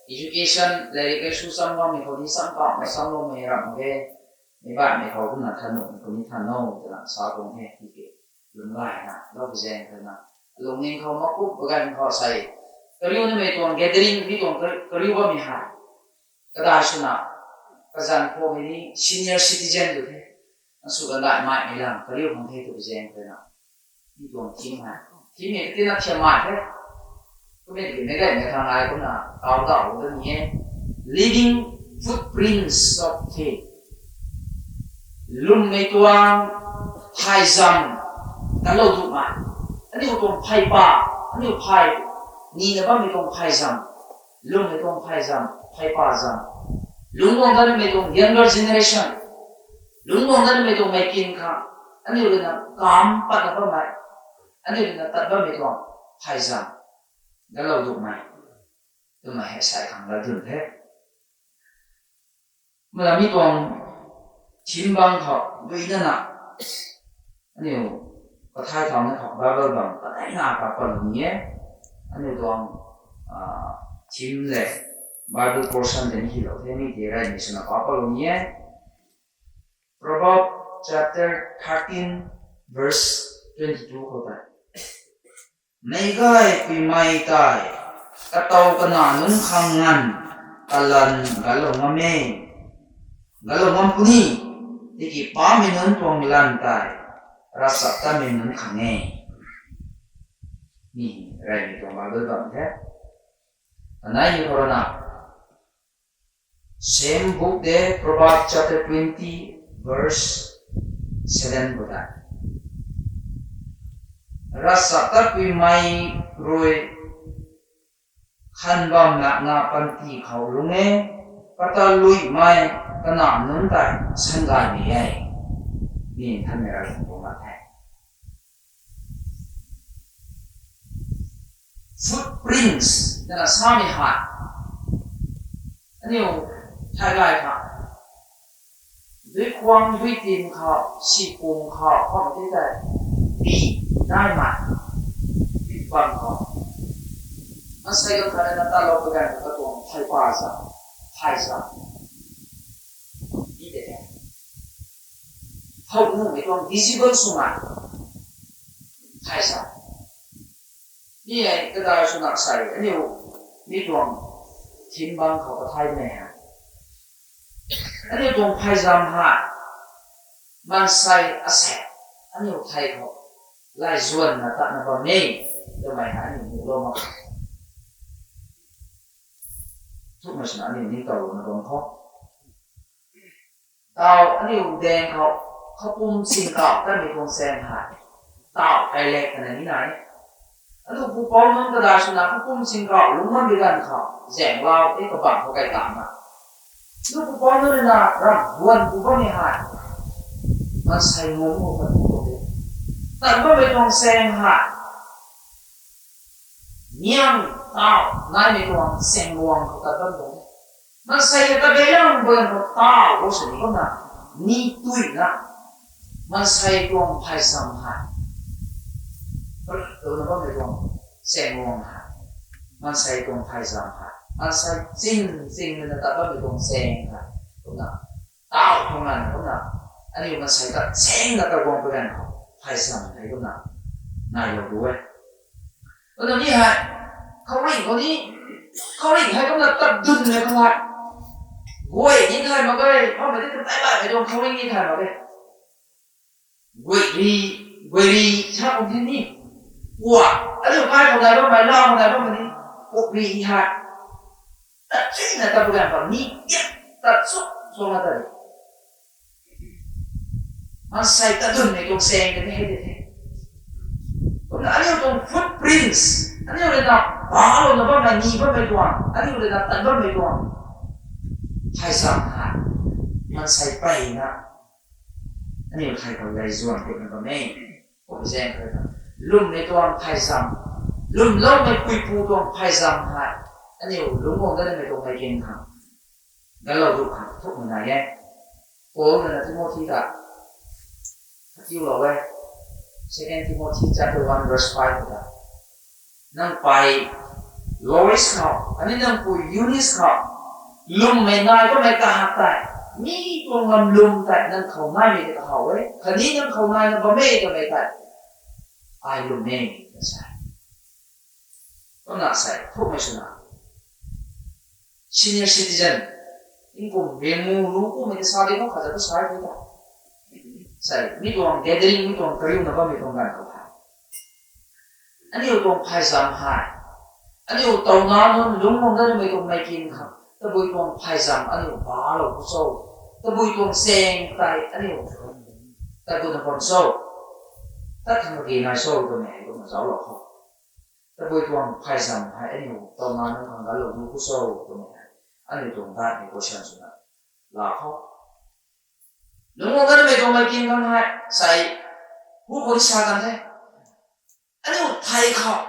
education, lairik laisu cham bammei khou ni cham kapmei cham loumei ram mak e, mi baihmei khou kumna than nuhmei khou ni than no twna sa tuang e, tiki lunglaina lou zaeng khou na, lungning khou makup bagan khou sei, kariu nimei tuang gathering mi tuang kar-, kariu bammei hei, kadai swna, kazan khou hei ni senior citizen tu the, na sw kandai maimei lang kariu khang the tu zaeng khou na, mi tuang theme hei, theme hei katina thiam mai the. Kumei tiki meic gaymei khang ai kumna kau tau da ni e, Leaving Footprints of Faith. Lwmmei tuang phaizam kalou duhmei. Aniu tuang pheypa, aniu phey, nina bammei tuang phaizam, lwmmei tuang phaizam, pheypa zam, lungc guang dat nimei tuang younger generation, lungc guang dat nimei tuang meic kin khang, aniu rui na kam patna bammei, aniu rui na tat bammei tuang phaizam kalou duhmei, twmei hei sei khang lat dun the. Kumna mi tuang theme bang khou duina na, aniu kathay thau na khou Bible bang kaneina kapalou ni e. Aniu tuang theme le Bible portion tei ni hilou the, mi tei rey ni swna kapalou ni e. Proverbs chapter thirteen, verse twenty-two khou tei, meic gay puimei tei katow kana nunc khang nganv kalan galou ngam e, galou ngam puni, tiki pamei nunc tuang lan tei ravchaptatmei nunc khang e. Mi reymei tuang Bible bam the. Anei ni khou rui na, same book de, Proverbs chapter twenty, verse seven khou tei, ravchaptatpuimei rui khan bam makna panty khou lung e, kataluimei kana nunc tei sangaymei e. Mi nthanmei rui tuang lat the. Footprints twna samei hei, aniu thai gay khang, duikhwang duitin khou, sipung khou, khou tei tei, pi, naimei, pi bam khou, maansei ganv khat na talou pui ganv khou katuang pheypa zam, phey zam, pi tei the. Thow nuhmei tuang visible swmei phey zam. Mi hei kadai swna sei aniu mi tuang theme bang khou kathaymei hei, aniu tuang phey zam hei maansei asei, aniu thei khou laizuanna tatna bam e twmei hei aniu nuhlou mak khe. Thukmei swna aniu ningtowlouna bam khou, tau aniu daeng khou, khoupum singkauh tatmei tuang chaeng hei, tau kailek kana ni nai. Aniu pupouc nunc kadai swna khoupum singkauh lungc bam bi ganv khou zaenglau e kabangc khou kai tana, aniu pupouc nunc rui na ramh guan pu bammei hei maansei ngam khou tat pu tuang de. Tat bammei tuang chaeng hei niang tau naimei tuang chaeng luang khou tat bam tuang de. Maansei ta kabeilang bam khou tau khou sini kumna, ni tuina, maansei tuang phey zam hei, runa bammei tuang chaeng luang hei, maansei tuang phey zam hei, maansei ching ching na tat bammei tuang chaeng hei, kumna, tau khou nganvna kumna, aniu maansei ta chaengna ta guang pui ganv khou phey zam hei kumna nailou pu e. Kumna mi hei, khouringh khou ni, khouringh hei kumna tat dunmei khou hei, guay ni thay mak ge, khoumei tei tei baihmei tuang khouringh ni thay mak ge. Guay ri, guay ri sa kum the ni, pua, aniu kai khou nai bammei, lau khou nai bammei ni, puk ri hei, tat chuna tat pui ganv khou ni tiak tat chuk chuna tat de. Maansei tat dunmei tuang chaeng tei hei de the. Kumna aniu tuang footprints, aniu rui na balouna bammei, ni bammei tuang, aniu rui na tat bammei tuang phey zam hei, maansei peyna aniu thei khou laizuan kuna bam e. Kum zaeng khou na, lwmmei tuang phey zam, Lwmloumei puipu tuang phaizam hei aniu lungc guang dat nimei tuang mei kin khang galou du khang thukmei nai e. Paul rui na Timothy ta katiulou e. Second Timothy chapter one verse five ta, nang pei Lois khou khatni nang pui Eunice khou lwmmei nai bammei kahak tei, mi tuang lam lwm tei nang khou naimei tei kahaw e, khatni nang khou naina bammei twmei tei ai lwm e, na sa e. Kumna sa e, thukmei swna senior citizen, tingkum rimu lu kumei ta sa di khou khat za tu sa e ta. Sa e, mi tuang gathering, mi tuang kariuna bammei tuang ganv khou hei, aniu tuang phaizam hei, aniu tauna nunc lungc guang dat nimei tuang mei kin khang tabui tuang phaizam aniu balou khou cho, tabui tuang chaeng tei aniu tat kuna bam cho, tat khang kage nai cho twmei hei kumna zauclou khou, tabui tuang phaizam hei aniu tauna nunc khang galou du khou cho twmei hei aniu tuang daihmei question swna laa khou, lungc guang dat nimei tuang mei kin khang hei sa e, hu khou ni sa kan the. Aniu thei khou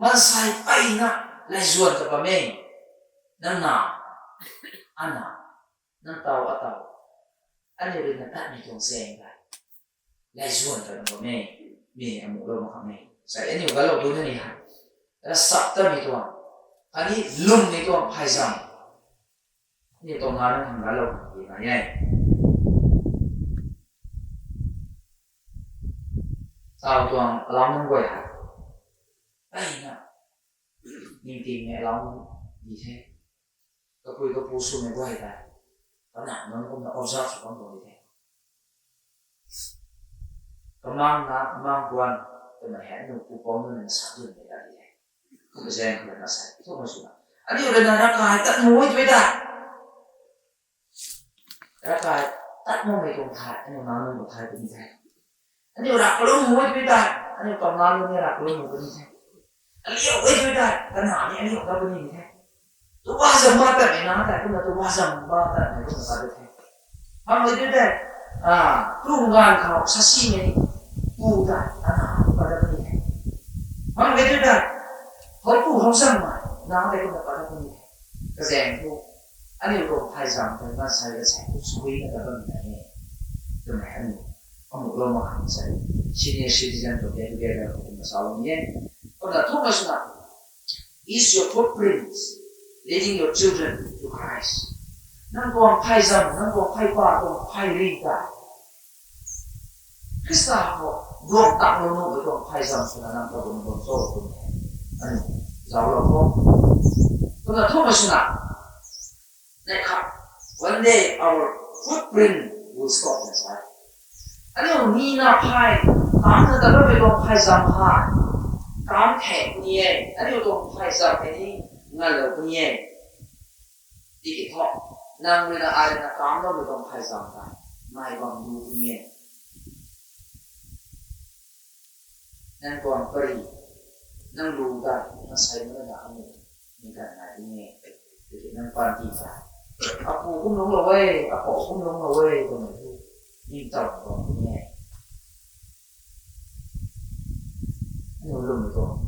maansei peyna laizuan ta bam e. Nang na, ana, nang taw, ataw, aniu rui na tatmei tuang chaeng tei laizuan ta bam e. Mi amuhlou mak khang e. Sa e, aniu galou du na ni hei, ravchaptatmei tuang, khatni lwmmei tuang phaizam aniu tuang na nunc khang galou khang kage nai e. Taw tuang alau nunc guay hei peyna ningtingmei alau nunc di the. Kapui kapu swmei guay tei, kana nunc kumna observe sw bam tuang di the. Kamang na, kamang kuan, twmei hei aniu pupouc nunc na sa dunmei ta di the. Kumna zaeng khou na sa e, thukmei swna aniu rui na ravkai tat mui tui tei, ravkai tat makmei tuang thei aniu na nunc khou thei puni the. Aniu ravkalum mui tui tei aniu kamang nunc ni ravkalum mui puni the. Aliu e tui tei kana ni aliu ta puni the. Tuazam ba tatmei na tei kumna tuazam ba tatmei kumna pat the. Hamh e tui tei, tu ganv khou sasimei pu tei ana pat puni the. Hamh e tui tei, houpu houzammei na tei kumna pat puni the. Kazaeng thu, aniu tuang phaizam tei maansei kasaeng thu suina ta bammei nai e twmei aniu amuhlou mak khang sa e. Senior citizen tuang get together khou kumna salou ni e. Kumna thukmei swna, is your footprints leading your children to Christ? Nang tuang phaizam, nang tuang pheypa tuang pheyri tei Khrista khou duang tanglou nuhmei tuang phaizam swna nang ta bun bun cho twmei hei aniu zauclou khou, kumna thukmei swna, neih khat, one day our footprint will stop inside. Aniu nina phey, kamna ta bammei tuang phaizam hei kam thek puni e, aniu tuang phaizam hei ni nganlou puni e. Tiki thu, nang rui na ai rui na kamloumei tuang phaizam tei nai bam lu puni e. Nang tuang pary, nang lu tei maansei nunc rui na aniu ningkan nai puni e. Tiki nang panty tei, apu kum lungclou e, apou kum lungclou e twmei thu ningtow bam puni e. Aniu lwmmei tuang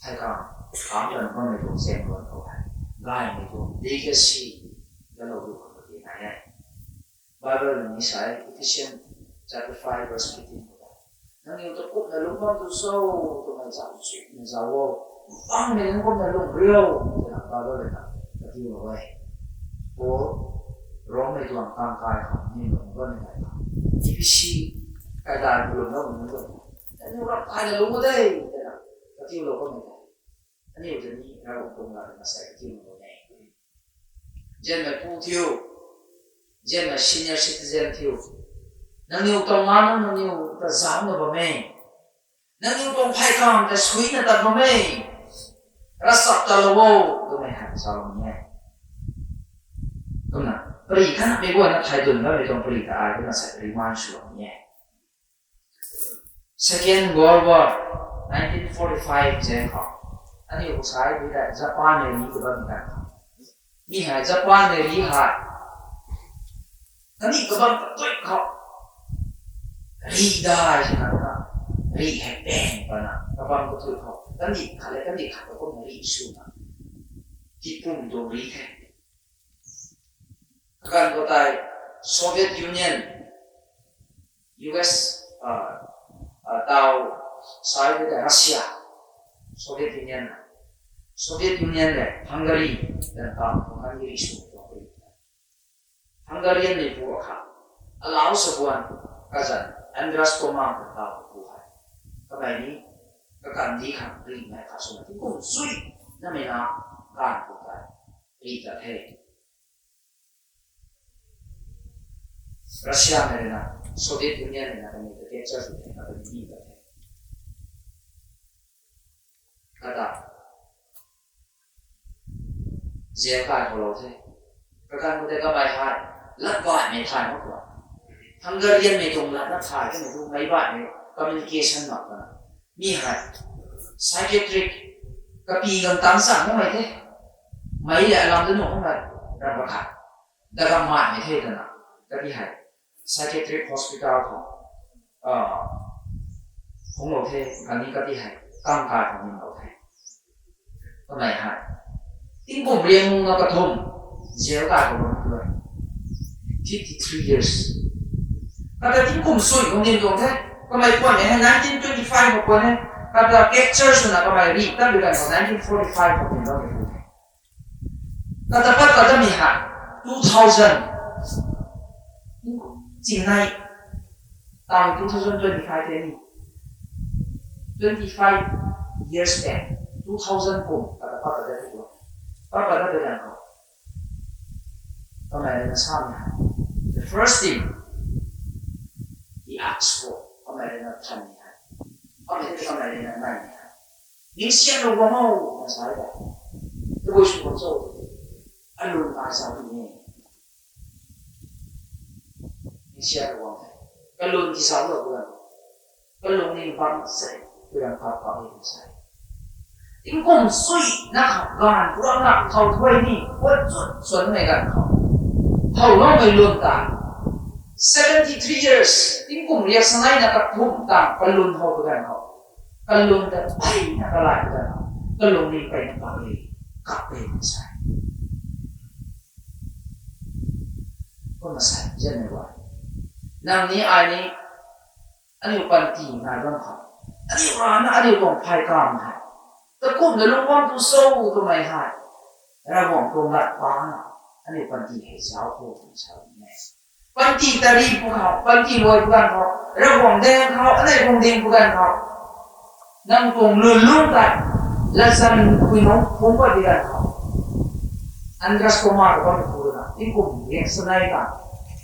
phey khang, kamv tan bammei tuang chaeng luan khou hei, gaymei tuang legacy galou du khang kage nai e. Bible rui ni sa e, Ephesians chapter five verse fifteen khou ta, nangniw ta kumna lungc bam tu cho twmei zauc chuna zauc o, bangmei nunc kumna lungc rio, twna Bible rui na katiulou e. Paul, Rommei tuang kangkai khou ni lungc bammei nai ta, Ephesi kaidai khou lungcloumei nunc ta, aniu ram kaina lungc o de, twna katiulou bammei tei, aniu ta ni Ravguangc tuang lat na sa e katiulou e. Nzianmei pu thiu, nzianmei senior citizen thiu, nangniw tuang na nunc nangniw ta zaucna bam e. Nangniw tuang phey khang ta suina tat bam e. Ravchap talou o, twmei hei salou ni e. Kumna, pary khatna mei guayna thay dun bammei tuang pary ta ai kumna sa remind swlou ni e. Second World War, nineteen forty-five zaeng khou, aniu khou sa e tui tei Japan rui ni ta bammei ganv khou, mi hei Japan rui ni hei, kaniw kabam katui khou, ri dai swna, rih hei bang pana kabam kathui khou kandih khat le kandih khat ta kumna rih swna tipum tuang rih the. Kaganv khou tei Soviet Union, U S, uh, uh, tau sai de Russia, Soviet Union, Soviet Union le Hungary dan tau khou kandih rih sw tuang rih. Hungarian ni pu akhat, alau sabuan kazan Andras Toma ta tau pu hei. Kamei ni kakandih khang rih mei khat swna tingkum sui namei na ganv khou tei rih ta the. Russia mei rui na, Soviet Union mei na kaniw ta capture sw the, kaniw ni ta the. Kata jail kai khou lou the. Kaganv khou tei kamei hei lat baihmei thay mak tua. Hungarian mei tuang lat na thay kamei tu meic baihmei communication mak pana. Mi hei psychiatric kapi gang tang chang makmei the. Meic le alam da nuh makmei ram kakhat. Daga maimei the twna kati hei psychiatric hospital khou phungclou the, khatni kati hei kang kai khou ninglou the. Kamei hei tingkum riang mungna kathumh jail kai khou bam tu e. Fifty three years. Kata tingkum sui khou nin tuang the. Kamei puan hei nineteen twenty five khou puan e. Kata capture swna kamei rih tat bi ganv khou nineteen forty five khou nin tuang the. Kata pat kata mi hei two thousand chingnai tang two thousand twenty five te ni twenty five years back, two thousand kum kata pat kata ti tua. Pat kata ti ganv khou kamei rui na sa mi hei, the first thing he asked for, kamei rui na than mi hei, kamei rui na nai mi hei, ningsianlou guang o na sa e ta. Tabui sw guang cho? Alung ai zau ni e. Ningsianlou guang the. Kalung ti zauclou guang, kalung ni bam se, kuram kap kap e sa e. Tingkum sui na khou ganv kuram na khou thuay ni kuat chut suanmei ganv khou thouloumei lun ta seventy three years, tingkum riak sanei na kathumh tang kalun how tu ganv khou, kalun ta peyna kalai tu ganv khou, kalung ni peyna kap e, kap e sa e. Kumna sa e, zianmei guay, nang ni ai ni aniu panty nai bam khou, aniu rana aniu tuang phay kam hei takumna lungc bam tu cho twmei hei, Ravguangc tuang lat pana aniu panty hei zauc khou twna sa e. Panty tari pu khou, panty luai pu ganv khou, Ravguangc daeng khou, anei guang ding pu ganv khou, nang tuang lwnlung tei latzan pui nungc phungc pat di ganv khou, Andras Toma ta bam pu na tingkum riak sanei ta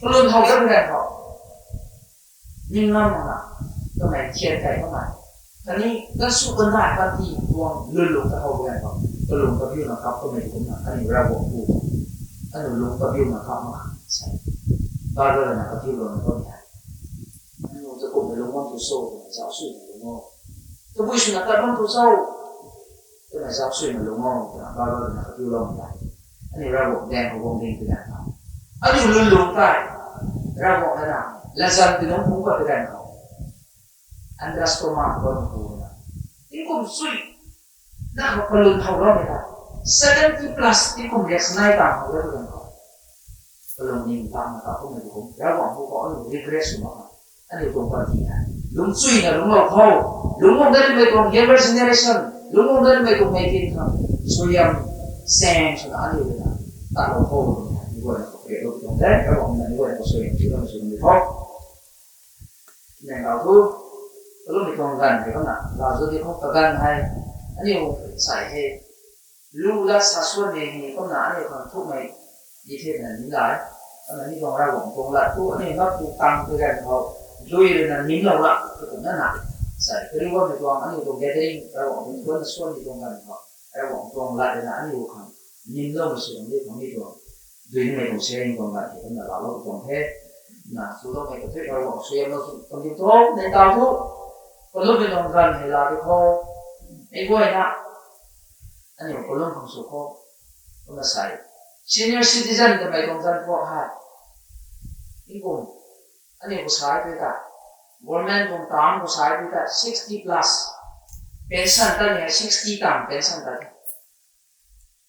kalun how dat pu ganv khou, ning ngam makna kamei thian kei makna, khatni gansu kanai panty tuang lwnlung ta how pu ganv khou, kalung kabiuna kap kamei kumna kaniw Ravguangc pu, aniu lung kabiuna kap mak sa e. Bible na kabiulouna bam hei, aniu takumna lungc bam tu cho twna zauc suina lungc o, tabui swna tat bam tu cho twna zauc suina lungc o twna Bible na kabiulouna tei, aniu Ravguangc daeng khou guang ding pu ganv khou, aniu lwnlung tei Ravguangc lana latzan pui nungc phungc pat pu ganv khou, Andras Toma ta bam pu na tingkum sui na khou kalun thouloumei ta seventy plus tingkum riak sanei tang khou lat pu ganv khou, kalung ning tangna ta kummei tu kum Ravguangc pu khou aniu regret sw mak khang, aniu tuang panty hei lungcchuina lungclou khou, lungc guang dat nimei tuang younger generation, lungc guang dat nimei tuang mei tin khang suaihiam saeng swna aniu rui na tatlou khou twmei hei mi guayna khou kariaklou pi tuang de, Ravguangc na mi guayna khou suaihiam tiiloumei sw kan di khou. Nang tau thu, kalummei tuang ganv hei kumna laa zu di khou, kaganv hei aniu sai hei lu lat sa suanmei hei kumna aniu khang thukmei di the na ni lai. Kumna ni tuang Ravguangc tuang lat thu aniu na pu tang pu ganv khou dui rui na nimlou la tu kumna na, sai kariu bammei tuang aniu tuang gathering Ravguangc tuang thuanna suanmei tuang ganv khou, Ravguangc tuang lat rui na aniu khang nimloumei sw kan di khou ni tuang dui nimei tuang sharing tuang ganv hei kumna laalou tuang the. Na chuloumei kathuic Ravguangc suaihiamlou sw kan di thu, nang tau thu, kalummei tuang ganv hei laa di khou, mei guayna aniu kalum khang sw khou, kumna sai senior citizen twmei tuang zanc puak hei tingkum aniu khou sai tei ta Government tuang term khou sa e tu ta sixty plus. Pension ta ni hei sixty tang pension ta.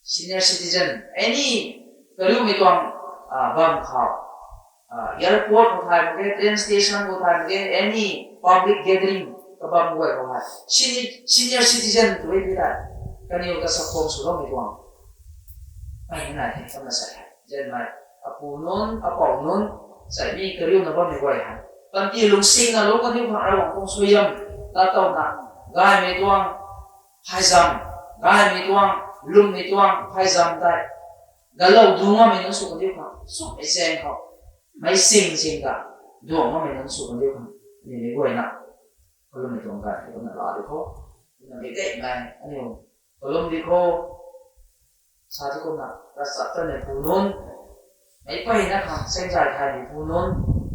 Senior citizen, any kariumei tuang, ah, bam khou, ah, airport khou thay mak ge, train station khou thay mak ge, any public gathering kabam guay khou hei seni-, senior citizen tu e tu ta. Kaniw ta sakhwang sw loumei tuang. Ai nai hei, kam na sa hei. Zenmei, apu nunc, apou nunc, sai mi kariuna bammei guay hei. Panty lungsingna lung kaniw khang Ravguangc tuang suaihiam, lat towna, gaymei tuang, phaizam, gaymei tuang, lwmmei tuang, phaizam tei. Galou dungamei nunc sw kaniw khang, sw mei zaeng khou. Mei sing sing ta, duang mamei nunc sw kaniw khang. Ni mei guayna. Kalummei tuang kai, kumna la di khou. Kumna mei gay nai, aniu. Kalum di khou. Sa ti kumna, ravchaptatmei pu nunc, meic peyna khang sengzay thaymei pu nunc,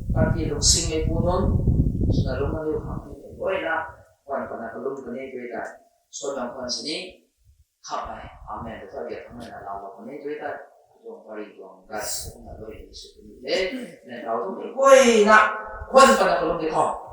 panty lungsingmei pu nunc, swna lung kaniw khang ni mei guayna, khwan pana kalum kani tu e tei, suan bam khwan sini, khamei, amen, ta tha biak khang na lau bam kani tu e tei, tuang pari tuang gas, kumna loi ni sw kani le, na tau tu mei guayna, khwan pana kalum di khou.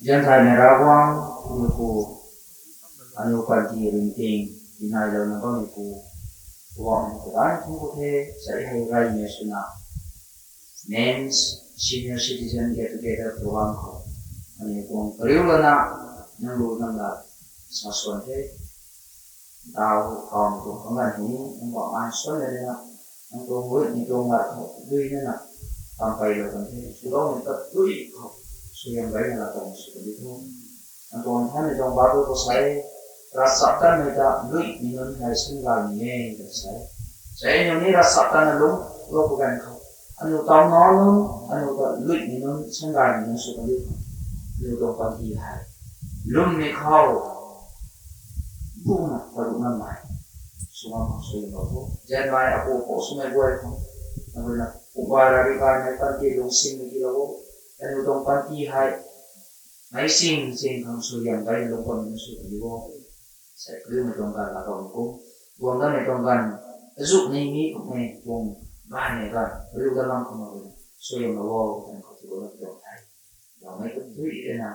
Zianthaymei Ravguangc, aniu pu, aniu panty ringting, tinailouna bammei pu, Ravguangc, aniu ta daihmei thangc ku the, sa hei reymei swna, Men's Senior Citizen Get Together Program khou, aniu tuang kariu lana, nang lu nang lat, sa suan the, Tau, tau ni tuang khang ganv hei ni, nang bam ai suan le na, Nang tuang lui ni tuang lat khou lui na na tam pei lou kan the. Swloumei ta lui khou suaihiam gayna lat tuang sw kan di tho. Nang tuang thanmei tuang Bible khou sa e, ravchaptatmei ta lui ni nunc hei sangay ni e ta sa e. Sa e, aniu ni ravchaptatna lung lou pw ganv khou, aniu taw na nunc, aniu ta lui ni nunc sangay ni nunc sw kan di tho. Aniu tuang panty hei lwmmei khou buna ta lu na mei sw ngam khang suaihiam lou tho. Nzianmei apu apu swmei guay khang, nang rui na pumbai rari gaymei panty lungsinmei tiilou o. Aniu tuang panty hei meic sing sing khang suaihiam gayna lung bammei na sw kan di o. Sa e, kariumei tuang ganv lat tuang kum, guang datmei tuang ganv, azuh ni mi kummei tuang gaymei ganv kariu dat lam khang rui na suaihiam lou o twna khou tiilou na tuang the. Laumei ta lui e na,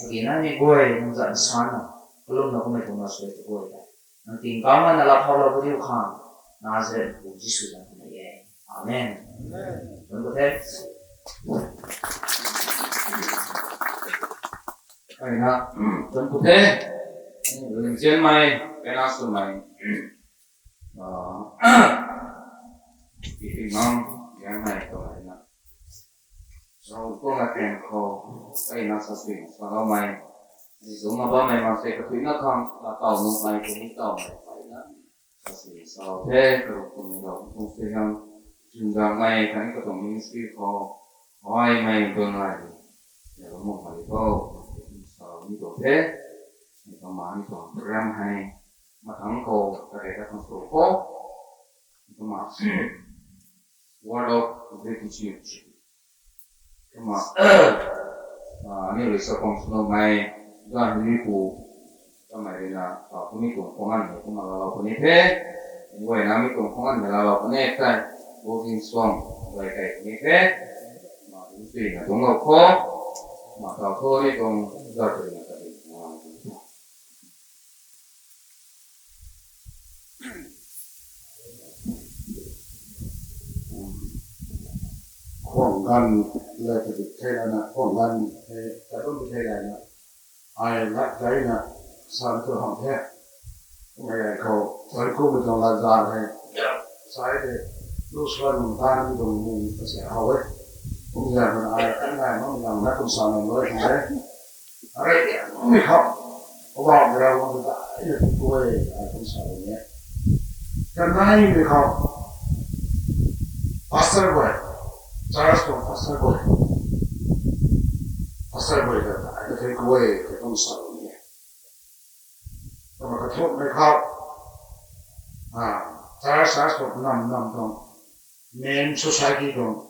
agi na ni guay nang zan san na, kalum na kummei tuang na suai ta guay ta nang ting kang na lat thau lou pw diu khang, Nazareth pu Jisu zanc khou ni e. Amen. Tuang ku the. Ai na, tuang ku the. Nzianmei, pena swmei, ah, Pi Pi Ngam, Nzianmei tuang ai na, Ravguangc tuang latkaeng khou, ai na sasi saloumei, ni zungna bammei maansei kathuicna khang lat taw nuhmei kani tawmei ai na sasi salou the. Karuh kum rau kum suaihiam chundakmei khatni katuang ministry khou, ai mei bang ai, ya lou makmei bo, salou ni tuang the. Ni tuang ma ni tuang program hei, mathangc khou, kare ta khang sw khou, ni tuang ma, word of gratitude. Kumna, ah, ni rui sa khang swnuhmei, ganv ni pu, kamei rui na, ah, kumi tuang khwang an ni kumna laalou puni the, guay na mi tuang khwang an ni laalou puni tei, Bozin Suang, guay kai puni the, ma, ding sui na tuang lou khou, ma, tau thu ni tuang, zat rui na ta di, ma, Khwang ganv le kadik thei lana, khwang ganv hei katum thei lana, ai lat gayna san tu hamh the. Mei ganv khou, thuanc kumei tuang latzan hei, sai de, lu suan nung tan mi tuang mung ta se how e. Kum zan khou ai kan nai mak mi lang na kum sa nung loi khang de. Arei liangmei khou, Poubauhmei Ravguangc ta daina thuanc ku e, ai kum salou ni e. Kaneimei khou, pastor guay, church tuang pastor guay, pastor guay ta daina thuanc ku e, ai kum salou ni e. Kumna kathumhmei khou, ah, church, church tuang nam nam tuang, men society tuang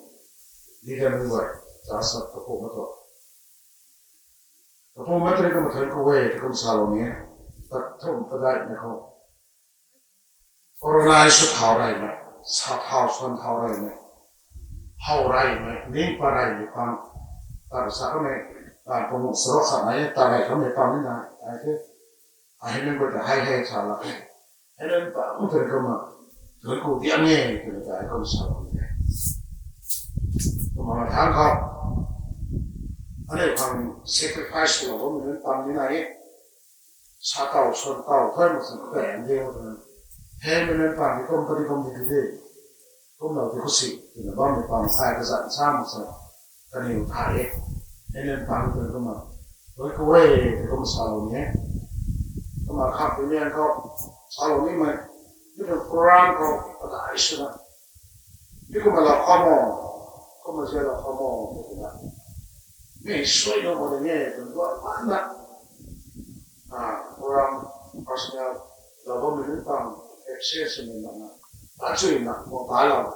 leader nunc guay, church sap kapu ma tuang, kapu ma tei kumna thuanc ku e, tei kum salou ni e. Kathumh padeihmei khou, organize sw thau reymei, sa thau suan thau reymei, how reymei, ning pat reymei pang, tat sa kamei, tat pang sarok khat nai, tat rey kamei pang ni nai, ai the. Ai hei nunc guay ta hei hei sa lak e. Hei nunc pang tei kumna thuanc ku diang e, twna ta ai kum salou ni e. Kumna mathangc khou, aniu khang sacrifice swlou bammei nunc pang ni nai e. Sa taw, suan taw, thuan mak sini kapaeng de o twna. Hei mei nunc pang ni kum padi kum di di de. Kumlou ti khou si, twna bammei pang sai kazanc sa mak sini. Kaniw thay e. Hei nunc pang twna kumna, thuanc ku e, tei kum salou ni e. Kumna khat pi mian khou, salou nimei, mi tuang program khou, padai swna, mi kumna lou kham o, kumna zia lou kham o, twna, mi suai lou mak de e, twna duan patna, ah, program personnel lou bammei nunc pang, access swmei makna, ta chuina, mak ta lou.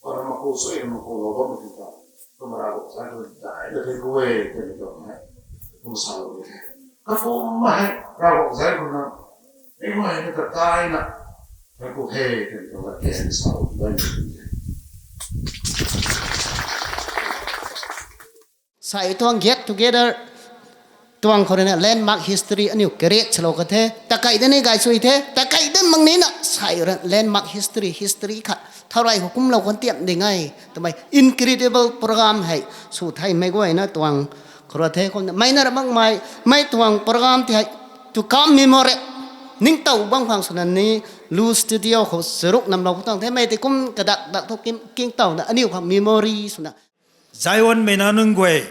Kumna maku suina maku lou bammei tei ta, kumna Ravguangc zanc khou daina thuanc ku e, twmei tuang hei, kum salou ni the. Kapu ma hei, Ravguangc zanc khou na, mei guayna ta daina thuanc ku the, twmei tuang lat khe salou ni the. Sai tuang get together tuang khou rui na landmark history aniu create salou kan the. Takai de ni gay sui the. Takai de mak ni na sai rui landmark history, history khat thau rey khou kumlou kan tiam ding e. Twmei incredible program hei sw thei mei guayna tuang khou rui the kumna. Mei na ra makmei, mei tuang program tei hei to come memory. Ningtow bam khang swna ni lu studio khou charuk namlou khou tuang the, mei tei kum kadak dak thu kim, kingtowna aniu khang memory swna. Zionmei nac nunc guay,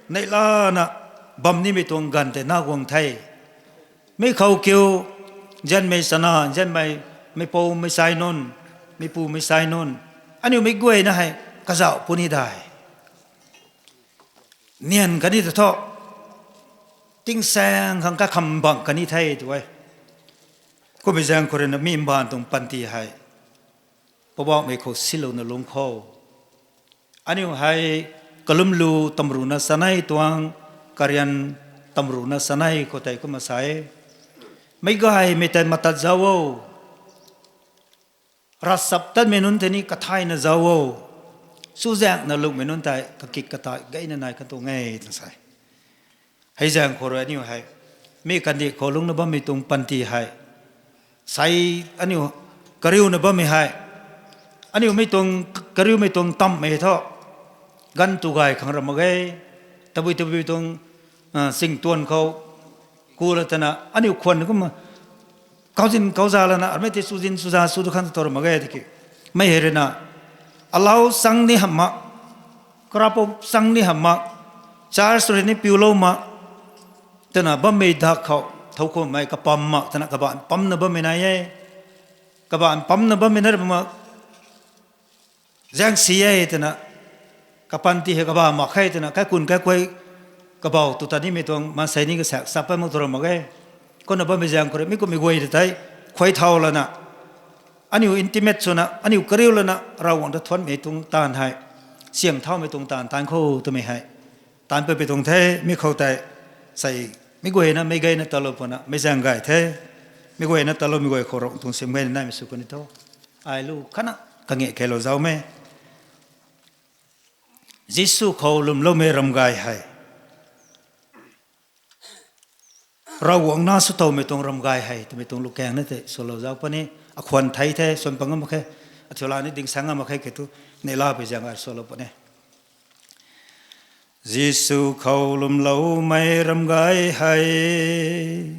neihlana bam nimei tuang ganv tei na guang the. Mi khou kiu, nzianmei chana, nzianmei, meipou meichai nunc, meipumei chai nunc, aniu mei guayna hei kazauh puni dai. Nian kani ta thu, tingsaeng khang kakham bang kani the tu e. Kummei zaeng khou ruina mi mbaanv tuang panty hei Poubauhmei khou silouna lungc khou, aniu hei kalumlu tamruna chanei tuang, karian tamruna chanei khou tei kumna sa e. Meic gaymei tei matat zauc o. Ravchaptatmei nunc tei ni kathayna zauc o. Chuzaenghna lungmei nunc tei kakik katai gayna nai kan tuang e twna sa e. Hei zaeng khou rui aniu hei, mi kandih khou lungcna bammei tuang panty hei, sai, aniu kariuna bammei hei, aniu mei tuang, kariumei tuang tamhmei thu, ganv tu gay khang ra mak ge, tabui tabui tuang, a, singtuan khou, ku la twna aniu khwan kumna, kauzin kauza lana, armei tei chuzin chuza chu tu khang ta ra mak ge tiki. Mei hei ruina, alau chang ni hamh mak, karapou chang ni hamh mak, church rui ni piulou mak, twna bammei dak khou, thow khumei kapam mak, twna kabaanc pamna bammei nai e, kabaanc pamna bammei na ra mak, zaeng si e twna, kapanty hei kabah mak khe twna, kaikhun kaikuay, kabau tu ta nimei tuang maansei ni kasaek sap pat mak tu ra mak ge. Kumna bammei zaeng khou rui, mi kummei guay ta tei, khuay thau lana, aniu intimate swna, aniu kariu lana, Ravguangc ta thuanmei tuang taanv hei, siang thaumei tuang taanv taanc khou twmei hei, taanc patpui tuang the, mi khou tei, sei, mi guayna, meic gayna talou pwna, meic zaeng gay the, mi guayna taloumei guay khou Ravguangc tuang sim gayna naimei sw kani tho. Ai lu khatna, kange keylou zauc me. Jisu khou lwmloumei ramgay hei, Ravguangc na swtowmei tuang ramgay hei twmei tuang lukaeng na tei swlou zauc puni. Akhwan thei the, swan pang ngam mak khe, athiu la ni ding sang ngam mak khe ke tu, neihla pui zaeng ai swlou puni. Jisu khou lwmloumei ramgay hei,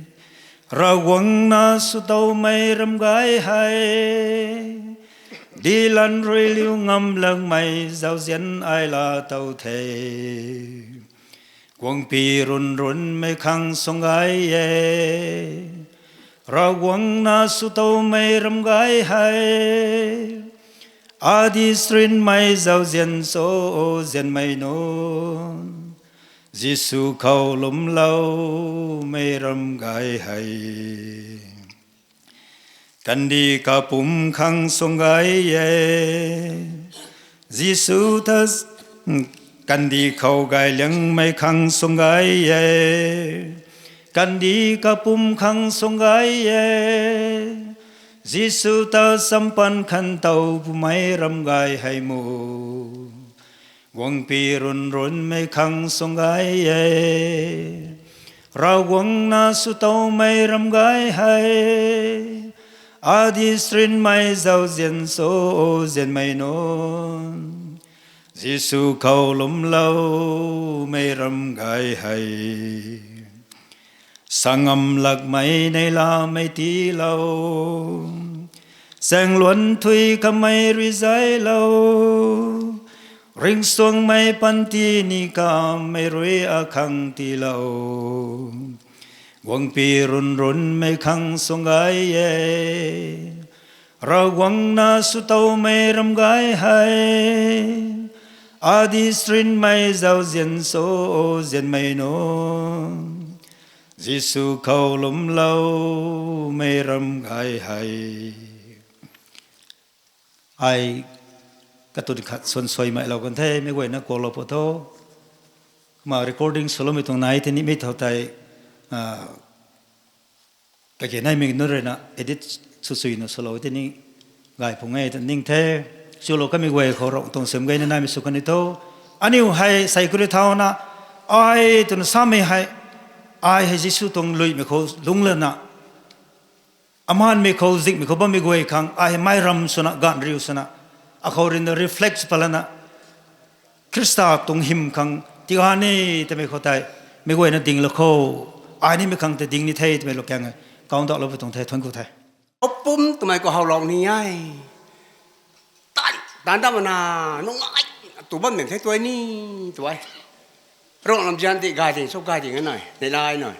Ravguangc na swtowmei ramgay hei, dilan rui liu ngam lakmei zauzian ai laa tow the. Guangcpi run runmei khang suang gay e, Ravguangc na swtowmei ramgay hei, adi srinmei zauzian cho, zianmei nunc, Jisu khou lwmloumei ramgay hei, kandih kapwm khang suang gay e, Jisu ta, kandih khou gayliangmei khang suang gay e, kandih kapwm khang suang gay e, Jisu ta sampan khan tow pumei ramgay hei mu. Guangcpi run runmei khang suang gay e, Ravguangc na swtowmei ramgay hei, adi srinmei zauzian cho, zianmei nunc, Jisu khou lwmloumei ramgay hei, sangam lakmei neihlamei tiilou, chaengluan thui kamei rui zaylou, ringcsuangmei panty ni kamei rui akhang tiilou, guangcpi run runmei khang suang gay e, Ravguangc na swtowmei ramgay hei, adi srinmei zauzian cho, zianmei nunc, Jisu khou lwmloumei ramgay hei. Ai katun khat suan suaimei lou kan the, mei guayna kuaklou pw tho. Kumna recording swloumei tuang nai tei ni mi thau tei, a, kage naimei nunc ruina edit sw suina swlou tei ni gay phung e ta ning the. Swlou kamei guay khou Ravguangc tuang sim gayna naimei sw kan ni tho. Aniu hei sei kuri thauna, ai twna samei hei, ai hei Jisu tuang luimei khou lungc lana, amanmei khou zikmei khou bammei guay khang ai hei meiram swna, ganv riu swna, akhou ruina reflect sw pat lana, Khrista tuang hym khang tiga ni twmei khou tei, mei guayna dinglou khou, ai nimei khang tei ding ni the twmei lukaeng e. Kaung daklou pui tuang the, thuanc ku the. Apum twmei khou howlou ni e. Tan, tan dam na, nungai, tu bam nen the tuai ni, tuai. Rong lam zian di gay ding, sw gay ding e nai, neih lai nai.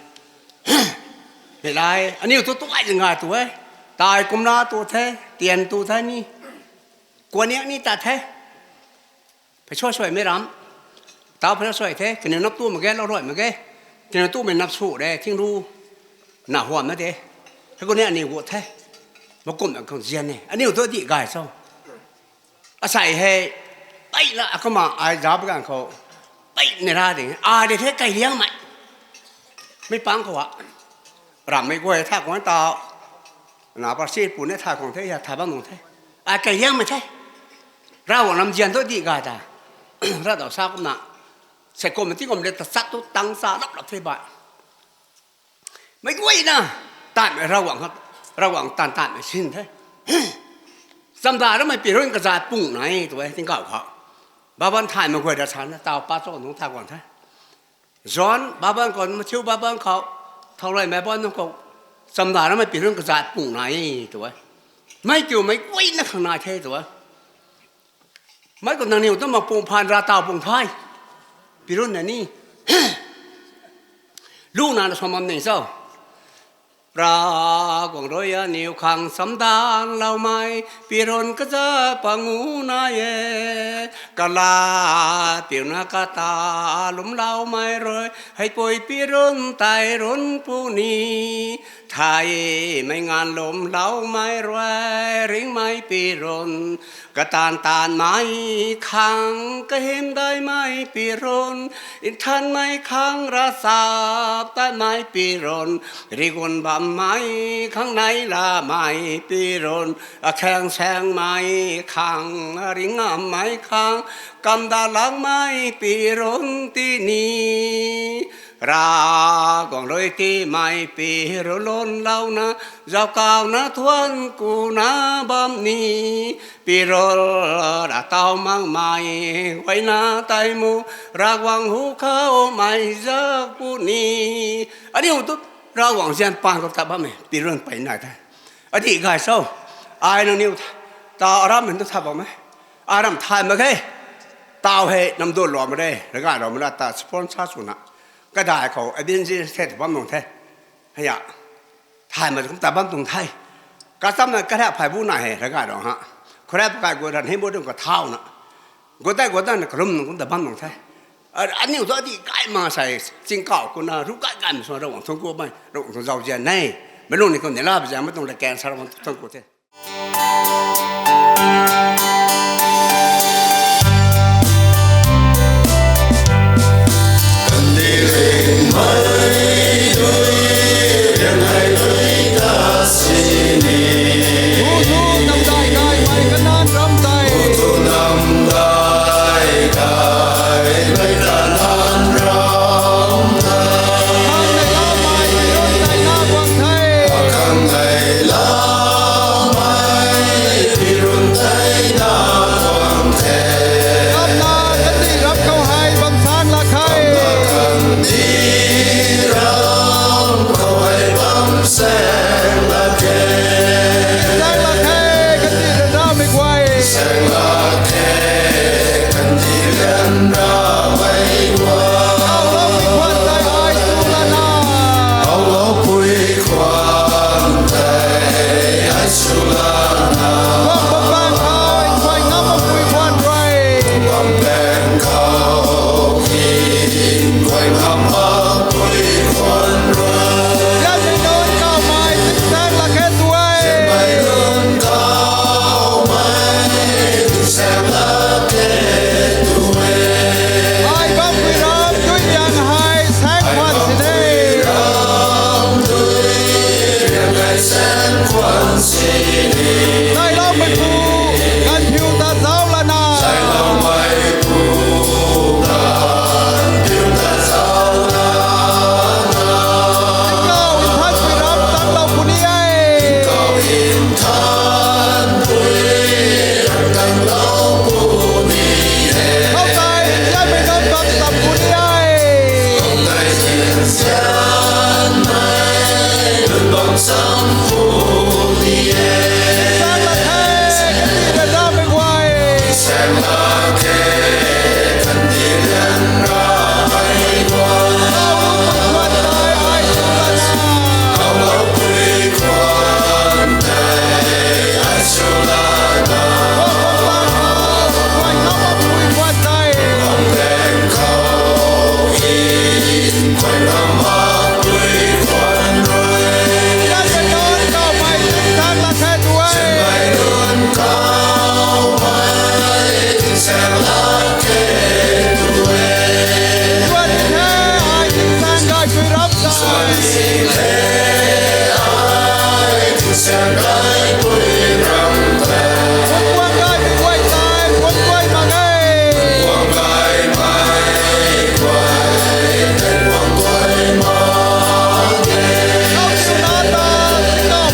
Neih lai, aniu tu tuai ding gay tu e. Tai kumna tu the, tian tu the ni. Kuan niak ni tat the. Phey suai suai mei ram. Tau phey suai the, kaniw nap tu mak ge, lou ruai mak ge. Kaniw tumei nap su de, thing ru. Na huam na de. Hei kum ni aniw gu the. Makumna khang zian e. Aniu tu di gay cho. Asei hei, peyna akumna ai zauc pui ganv khou, peyna ra ding, ai de the kai liangmei. Mei pang khou a, rammei guay tha kuang tau, na parsi pu ni tha kuang the, ya tha bam nung the. Ai kai liangmei the. Ravguangc lam zian thu di gay ta. Ravdaw sa kumna, sei kum ti kum le ta chat tu tang sa lap lap the bai. Mei guayna, tanmei Ravguangc, Ravguangc tan tanmei sin the. Chamda ramei pirun kazat pung nai tu e, tingkauh khou. Baban thaymei guay da sa na, tau pa cho nung tha guang the. John, baban khou, Matthew, baban khou, thau reymei baban nung khou, chamda ramei pirun kazat pung nai tu e. Mei kiu mei guayna khang nai the tu e. Mei khou nangniw tu mak pung phaan ra tau pung the. Pirun na ni. Luna na sa bam ni cho. Ravguangc rui aniw khang chamdanloumei, pirun kaza pangu nai e, kala piuna kata lwmloumei rui, heipui pirun tei run puni, theimei nganv lwmloumei rui, ringmei pirun, kataanv taanvmei khang, kahymdaihmei pirun, nthanmei khang ravchaptatmei pirun, rigun bammei khang neihlamei pirun, akhaeng saengmei khang, ringngammei khang, kamdaklangmei pirun tini. Ravguangc rui tiimei pirun lunglouna, zaukauna thuanc kuna bam ni, pirun ra tau makmei guayna tei mu, Ravguangc hu khou mei zak puni. Aniu tu Ravguangc zian paan khou tat bammei pirun pey nai the. Adih gay cho, ai nangniw tau aram hen tu tha bam e. Aram thay mak ge. Tau hei namdulou mak de, ragayloumei la ta sponsor swna, kadai khou evangelist the tu bam nung the. Hei a, thay mak kum ta bam tuang the. Kachamna karap phey bu nai hei ragaylou ha. Khou rap kai gu ran hei bu ding khou thauna, gu dai gu dana karum nung kum ta bam nung the. Aniu thu adih gay ma sei, chingkauh kuna ru gay gaymei sw Ravguangc thuanc kumei, Ravguangc tuang zauzian e. Meic lung ni khou neihla pui zaeng mei tuang latkaeng sa Ravguangc thuanc ku the. Bungc guay mei guay tei, bungc guay mak e. Kau siu na ta, tingkauh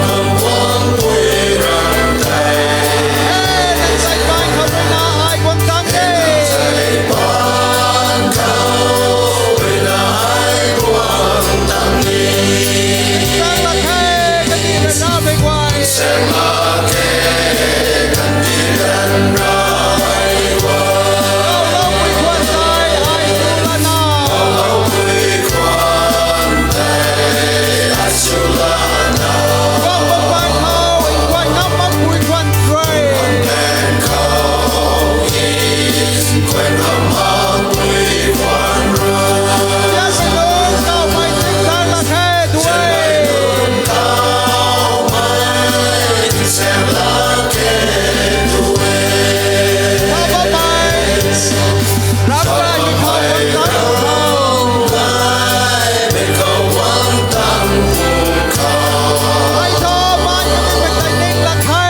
bungc guang pi ram tei. He, nang sai pan khou rui na ai guang tang e. Sang lak khe, kandih ryanramei guay. Kau loupui khwan tei ai sw lana. Guang bam pan khou, guang ngam makpui khwan rui. Sia si lung kau mei tingsaeng lak khe tu e. Kau bam mei. Ram kai mi khou guang tang khou. Ai tho man kami mei tei ning lak khe.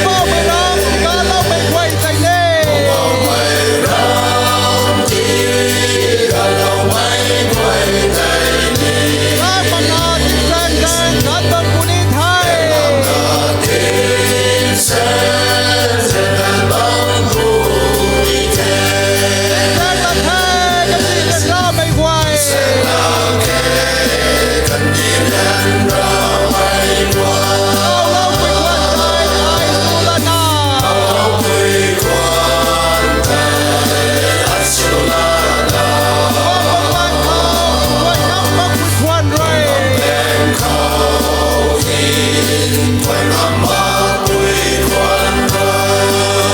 Poubauhmei ram, galoumei guay tei ni. Ram mana tingsaeng zaeng gat bam puni the. Tingsaeng lak khe, kandih ryanramei guay. Kau loupui khwan tei ai sw lana. Guang bam pan khou, guang ngam makpui khwan rui.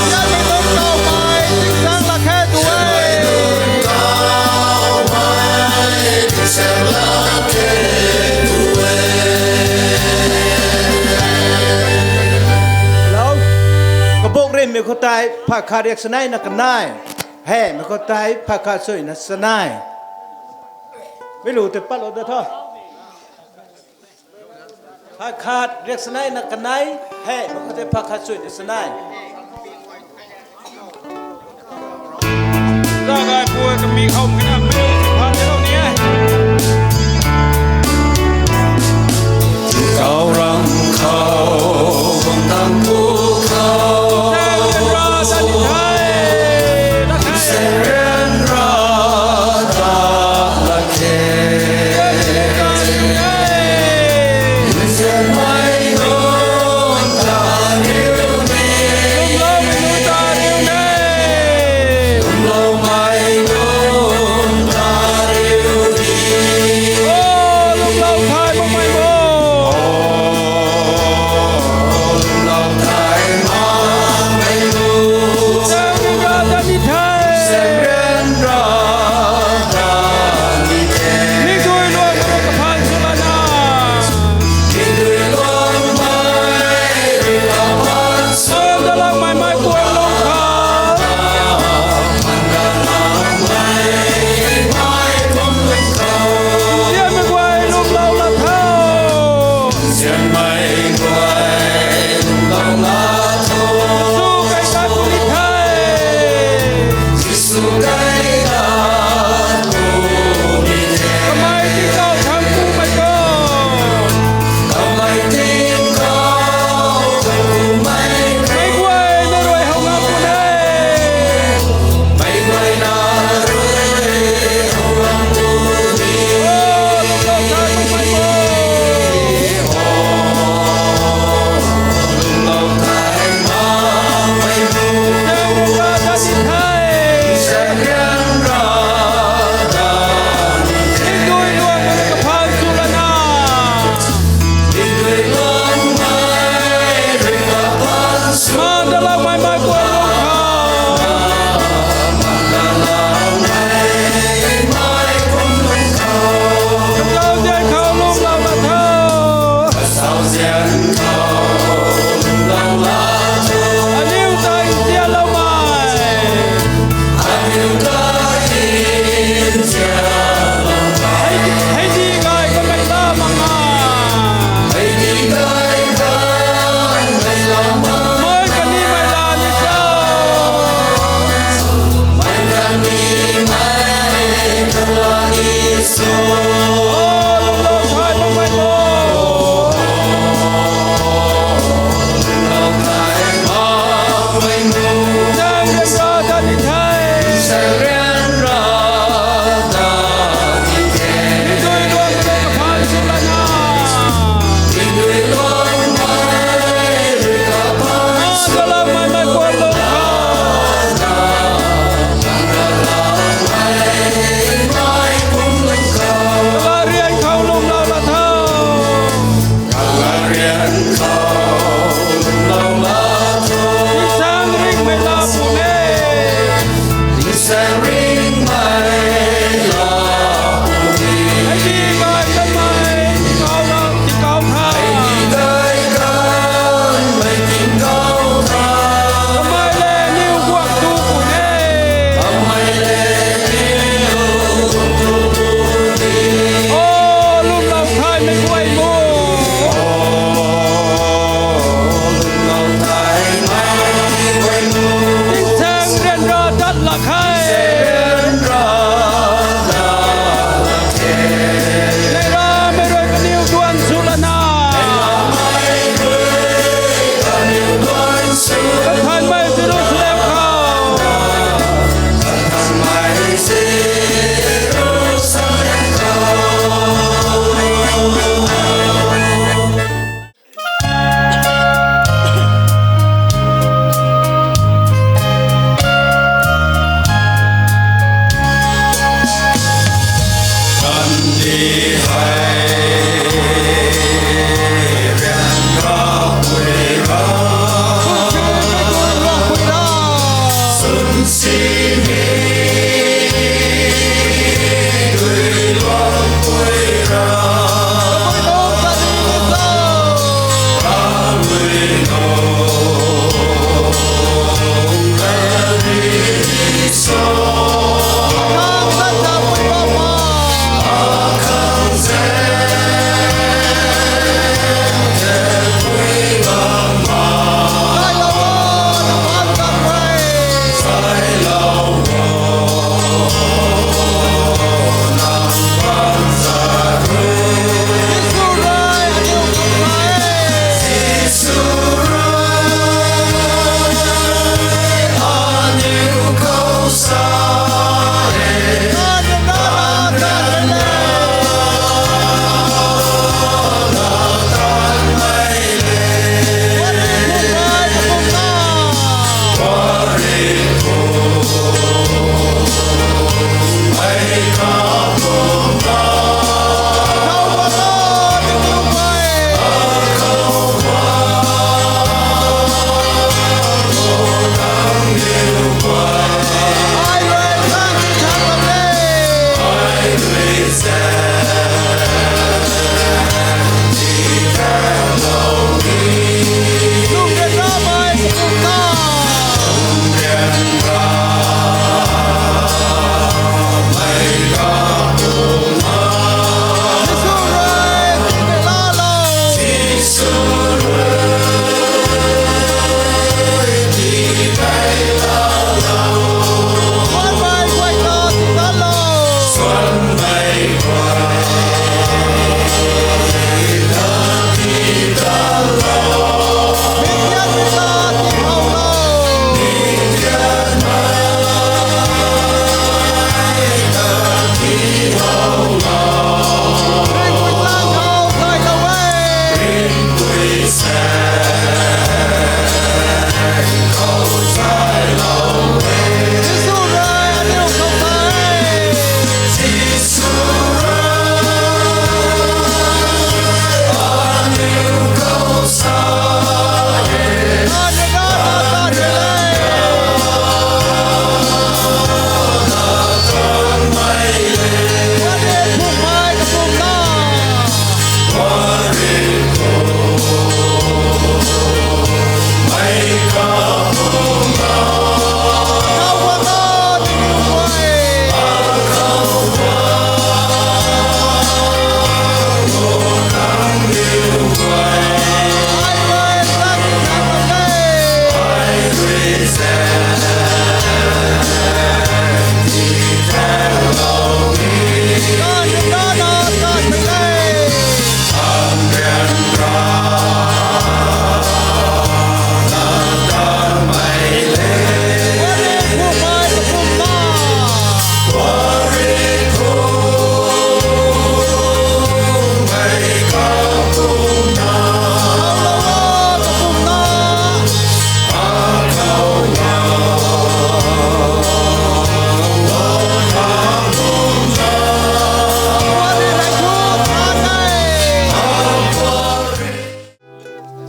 Sia si lung kau mei tingsaeng lak khe tu e. Hello. Kabuk rimei khou tei phay khat riak sanei na kanei. Hei, mei khou tei phay khat suina sanei. Mi lu tei patlou da tho. Phay khat riak sanei na kanei. Hei, mei khou tei phay khat suina sanei. Zagay pui kami khou mei na mi lu tei phay lou ni e. Kau ram khou, bam tang pu khou. Sa ryanra sa ni the. Sa ryanra ta lak khe. Nzianmei nunc ta riu ni. Lungloumei nunc ta riu ni. Lungloumei nunc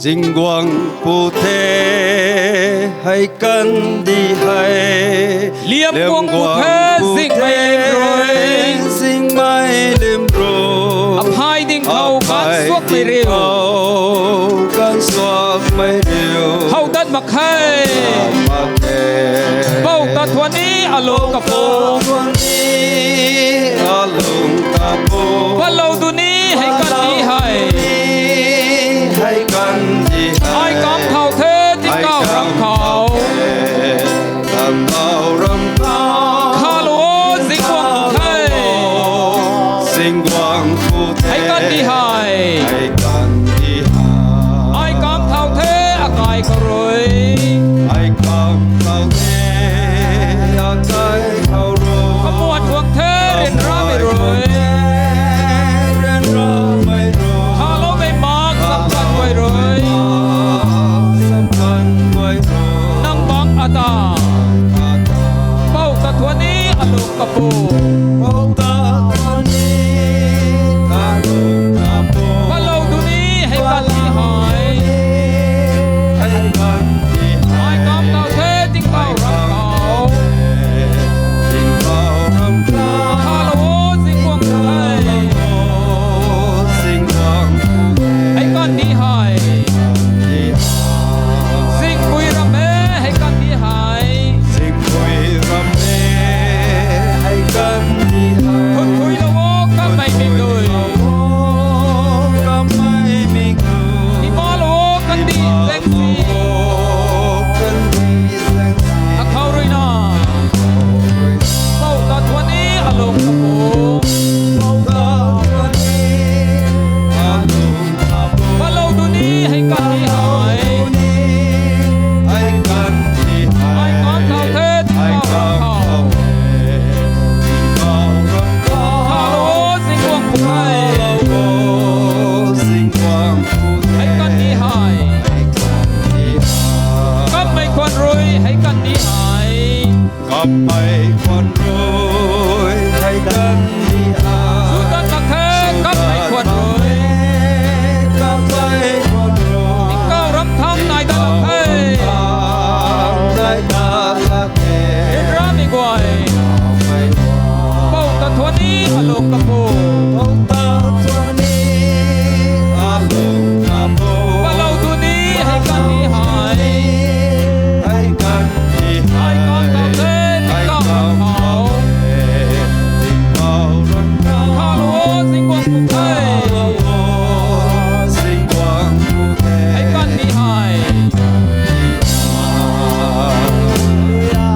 Zingguang pu the, hei kandih hei. Liamguang pu the, zingmei lim rui. Zingmei lim rui. Aphay ding khou, aphay ding khou, gansuakmei riu. Gansuakmei riu. How dat mak khe. How dat mak khe. Pou ta thuan ni alung kapu. Pou ta thuan ni alung kapu. Palou duni hei kandih hei. Palou duni hei kandih hei. Ai kam thau the, tingkauh ram khou. Ai kam thau the, tingkauh ram khou. Khalou o, zingguang pu the. Zingguang pu the. Hei kandih hei. Hei kandih hei. Ai kam thau the, akai khou rui. Ai kam thau the, akai khou rui. Kamuan guang the, ryanramei rui. Kamuan guang the, ryanramei rui. Khaloumei mak, samkan guay rui. Khaloumei mak, samkan guay rui. Nang bang ata. Ata. Pou ta thuan ni alung kapu. Pou ta thuan ni alung kapu. Palou duni hei kandih hei. Hei kandih hei. Ai kam thau the, tingkauh ram khou. Tingkauh ram khou. Khalou o, zingguang pu the. Khalou o, zingguang pu the. Hei kandih hei. Kandih hei. Zingpui ram e, hei kandih hei. Zingpui ram e, hei kandih hei. Thut thui lou o, kamei mikdui. Thut thui lou o, kamei mikdui. Hima lou o, kandih zaeng si. Hima lou o, kandih zaeng si. Akhou rui na. Akhou rui na. Pou ta thuan ni alung kapu. Pou ta thuan ni alung kapu. Palou duni hei kandih hei. Palou duni hei kandih hei. Ai kam thau the, tingkauh ram khou. Ai kam thau the, tingkauh ram khou. Khalou o, zingguang pu the. Khalou o, zingguang pu the. Hei kandih hei. Hei kandih hei. Kamei khwan rui hei kandih hei. Kamei khwan rui hei kandih hei. Sw dat mak khe, kamei khwan rui. Kamei khwan rui. Tingkauh ram thang nai dat lak khe. Tingkauh ram thang nai dat lak khe. Ryanramei guay. Ryanramei guay. Pou ta thuan ni alung kapu. Pou ta thuan ni alung kapu. Palou duni hei kandih hei. Hei kandih hei. Ai kam thau the, tingkauh ram khou. Ai kam thau the, tingkauh ram khou. Khalou o, zingguang pu the. Khalou o, zingguang pu the. Hei kandih hei. Hallelujah.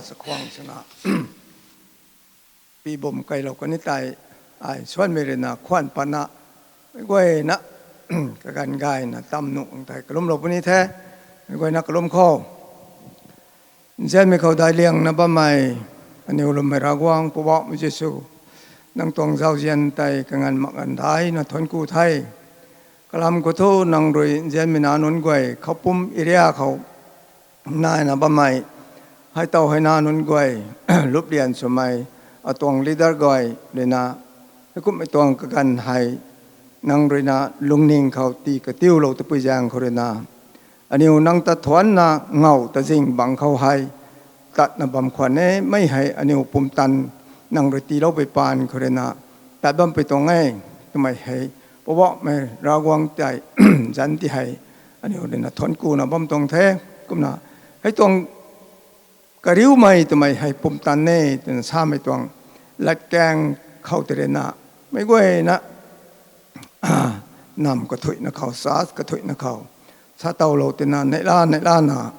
Chakhwang swna pibum kailou kan ni tei, ai suanmei ruina khwan patna, mei guayna kaganv gayna tam nuh tei kalumlou puni the, mei guayna kalum khou. Nzianmei khou daic liangna bammei, aniu lwmmei Ravguangc Poubauhmei Jisu, nang tuang zauzian tei kanganv mak ganv daina thuanc ku the. Kalam khou thu nang rui nzianmei nac nunc guay Khoupum area khou naina bammei, hei tow hei nac nunc guay, luplian swmei, atuang leader guay ruina, heikumhmei tuang kaganv hei, nang ruina lungning khou tii katiulou tapui zaeng khou ruina, aniu nang ta thuancna ngaw ta zing bang khou hei, tatna bam khwan e, mei hei aniu pumtan nang rui tiilou pei paan khou ruina, tat bam pei tuang e, twmei hei, Poubauhmei Ravguangc tei, zanc ti hei, aniu ruina thuanc kuna bam tuang the, kumna, hei tuang kariumei twmei hei pumtan e, twna samei tuang, latkaeng khou tei ruina, mei guayna, nam kathuicna khou, church kathuicna khou, sa towlou tina, neihla neihlana,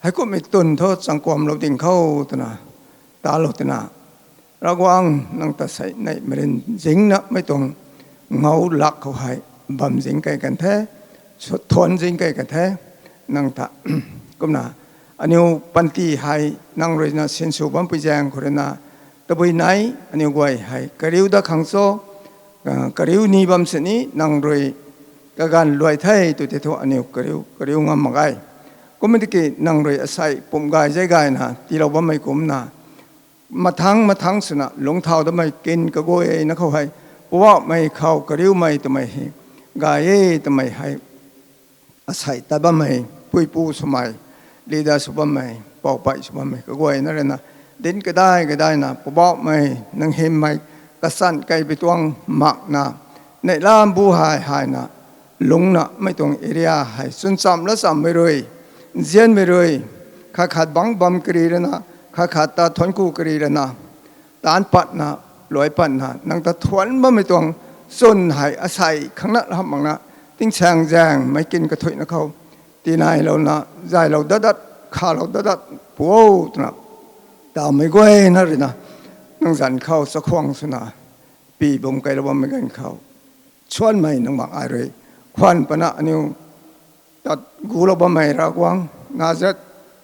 heikumhmei twn thu changkuamlou ding khou twna, talou tina, Ravguangc nang ta sei neihmei rin zingna mei tuang ngaw lak khou hei, bam zing kei kan the, sw thuanc zing kei kan the, nang ta, kumna, aniu panty hei, nang ruina sinsw bampui zaeng khou ruina, tabui nai, aniu guay hei, kariu dat khang cho, kariu ni bam sini, nang rui, kaganv luai the, tw tei thu aniu kariu, kariu ngam mak ge. Kumna tiki nang rui asei pum gay zay gayna, tiilou bammei kumcna, mathangc mathangc swna lungcthau damei kin kaguayna khou hei, Poubauhmei khou kariumei twmei hei, gay e twmei hei, asei tat bammei, puipu swmei, leader sw bammei, poupey sw bammei kaguayna ruina, dinc kadai kadaina, Poubauhmei, nang himmei, kachan kei pei tuang makna, neihla bu hei hayna, lungcna mei tuang area hei, chwn chamv la chamvmei rui, nzianmei rui, khat khat bangc bam kari ruina, khat khat ta thuanc ku kari ruina, taanc patna, luai patna, nang ta thuanc bammei tuang, chwn hei asei khangna hamh makna, tingsaeng zaeng meic kin kathuicna khou, tinailouna, zaylou dat dat, khalou dat dat, pu o twna, tawmei guayna ruina, nang zanc khou chakhwang swna, pibum kailou bammei ganv khou, suanmei nang mak ai rui, khwan patna aniu, tat gulou bammei Ravguangc, Nazaret,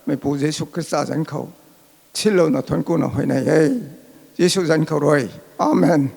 meipu Jisu Khrista zanc khou, sinlouna thuanc kuna huayney e, Jisu zanc khou rui, Amen.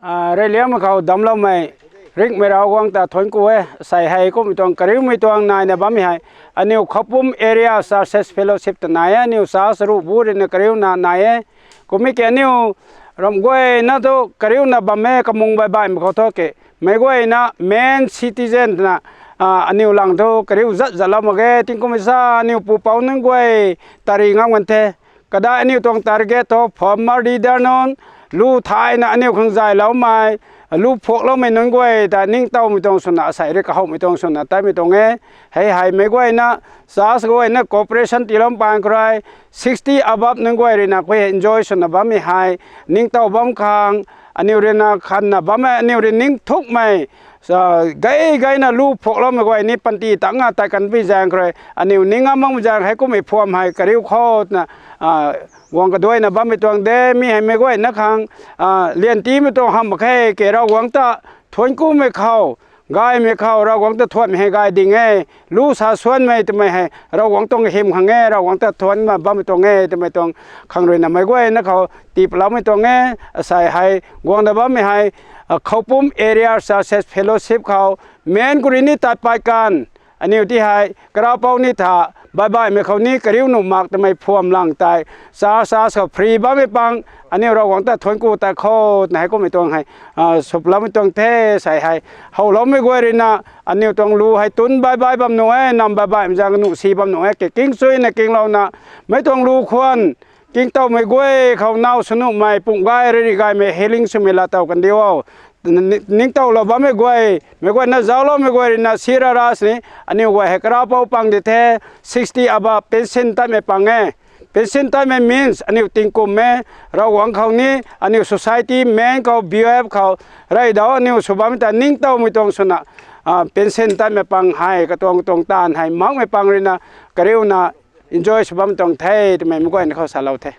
Reyliangmei khou damcloumei, ringhmei Ravguangc ta thuanc ku e, sei hei kumhmei tuang kariumei tuang naina bammei hei, aniu Khoupum Area Churches Fellowship ta nai e, aniu church ruh bu ruina kariuna nai e, kummei ki aniu, ramh guayna thu kariuna bam e, kamung baih baihmei khou thu ki, meic guayna main citizen twna, aniu lang thu kariu zat zatlou mak ge, tingkummei sa aniu pupouc nunc guay, tari ngam kan the, kadai aniu tuang target thu former leader nunc, lu thayna aniu khang zayloumei, lu phuakloumei nunc guay ta ningtowmei tuang swna asei rui kahowmei tuang swna tatmei tuang e, hei hei meic guayna, church guayna cooperation tiiloumei paan khou rui, sixty above nunc guay ruina khui hei enjoy swna bammei hei, ningtow bam khang, aniu ruina khanna bammei, aniu rui ningthukmei, gay gayna lu phuakloumei guay ni panty tangc a tat kanpui zaeng khou rui, aniu ning ngam makmei zaeng hei kumhmei phuam hei kariu khou twna, guang kaduaina bammei tuang de, mi hei meic guayna khang, lian tiimei tuang hamh mak khe, ke Ravguangc ta, thuanc kumei khou, gaymei khou Ravguangc ta thuanmei hei gay ding e, lu sa suanmei twmei hei Ravguangc tuang hym khang e, Ravguangc ta thuanna bammei tuang e twmei tuang khang ruina meic guayna khou tiiploumei tuang e, asei hei guangna bammei hei, Khoupum Area Churches Fellowship khou, main khou rui ni tat pat kan, aniu ti hei karapou ni tha, baih baihmei khou ni kariu nuh mak twmei phuam lang tei, church church khou free bammei pang, aniu Ravguangc ta thuanc ku tat kho, twna hei kumhmei tuang hei, suploumei tuang the, sei hei, howloumei guay ruina, aniu tuang lu hei tun baih baih bam nuh e, nam baih baihmei zaeng nuh si bam nuh e, ke kingchuina kinglouna, meic tuang lu khwan, kingtowmei guay khou naw sw nuhmei pumh gay riri gaymei healing swmei laatow kandiu o. Ningtowlou bammei guay, meic guayna zaucloumei guay ruina si rara sini, aniu guay hei karapou pang di the, sixty above pension tatmei pang e. Pension tatmei means aniu tingkum e, Ravguangc khou ni, aniu society main khou, B O F khou, rey dau aniu sw bammei ta ningtowmei tuang swna, pension tatmei pang hei, katuang tuang taanv hei, makmei pang ruina, kariuna, enjoy sw bam tuang the twmei meic guayna khou salou the.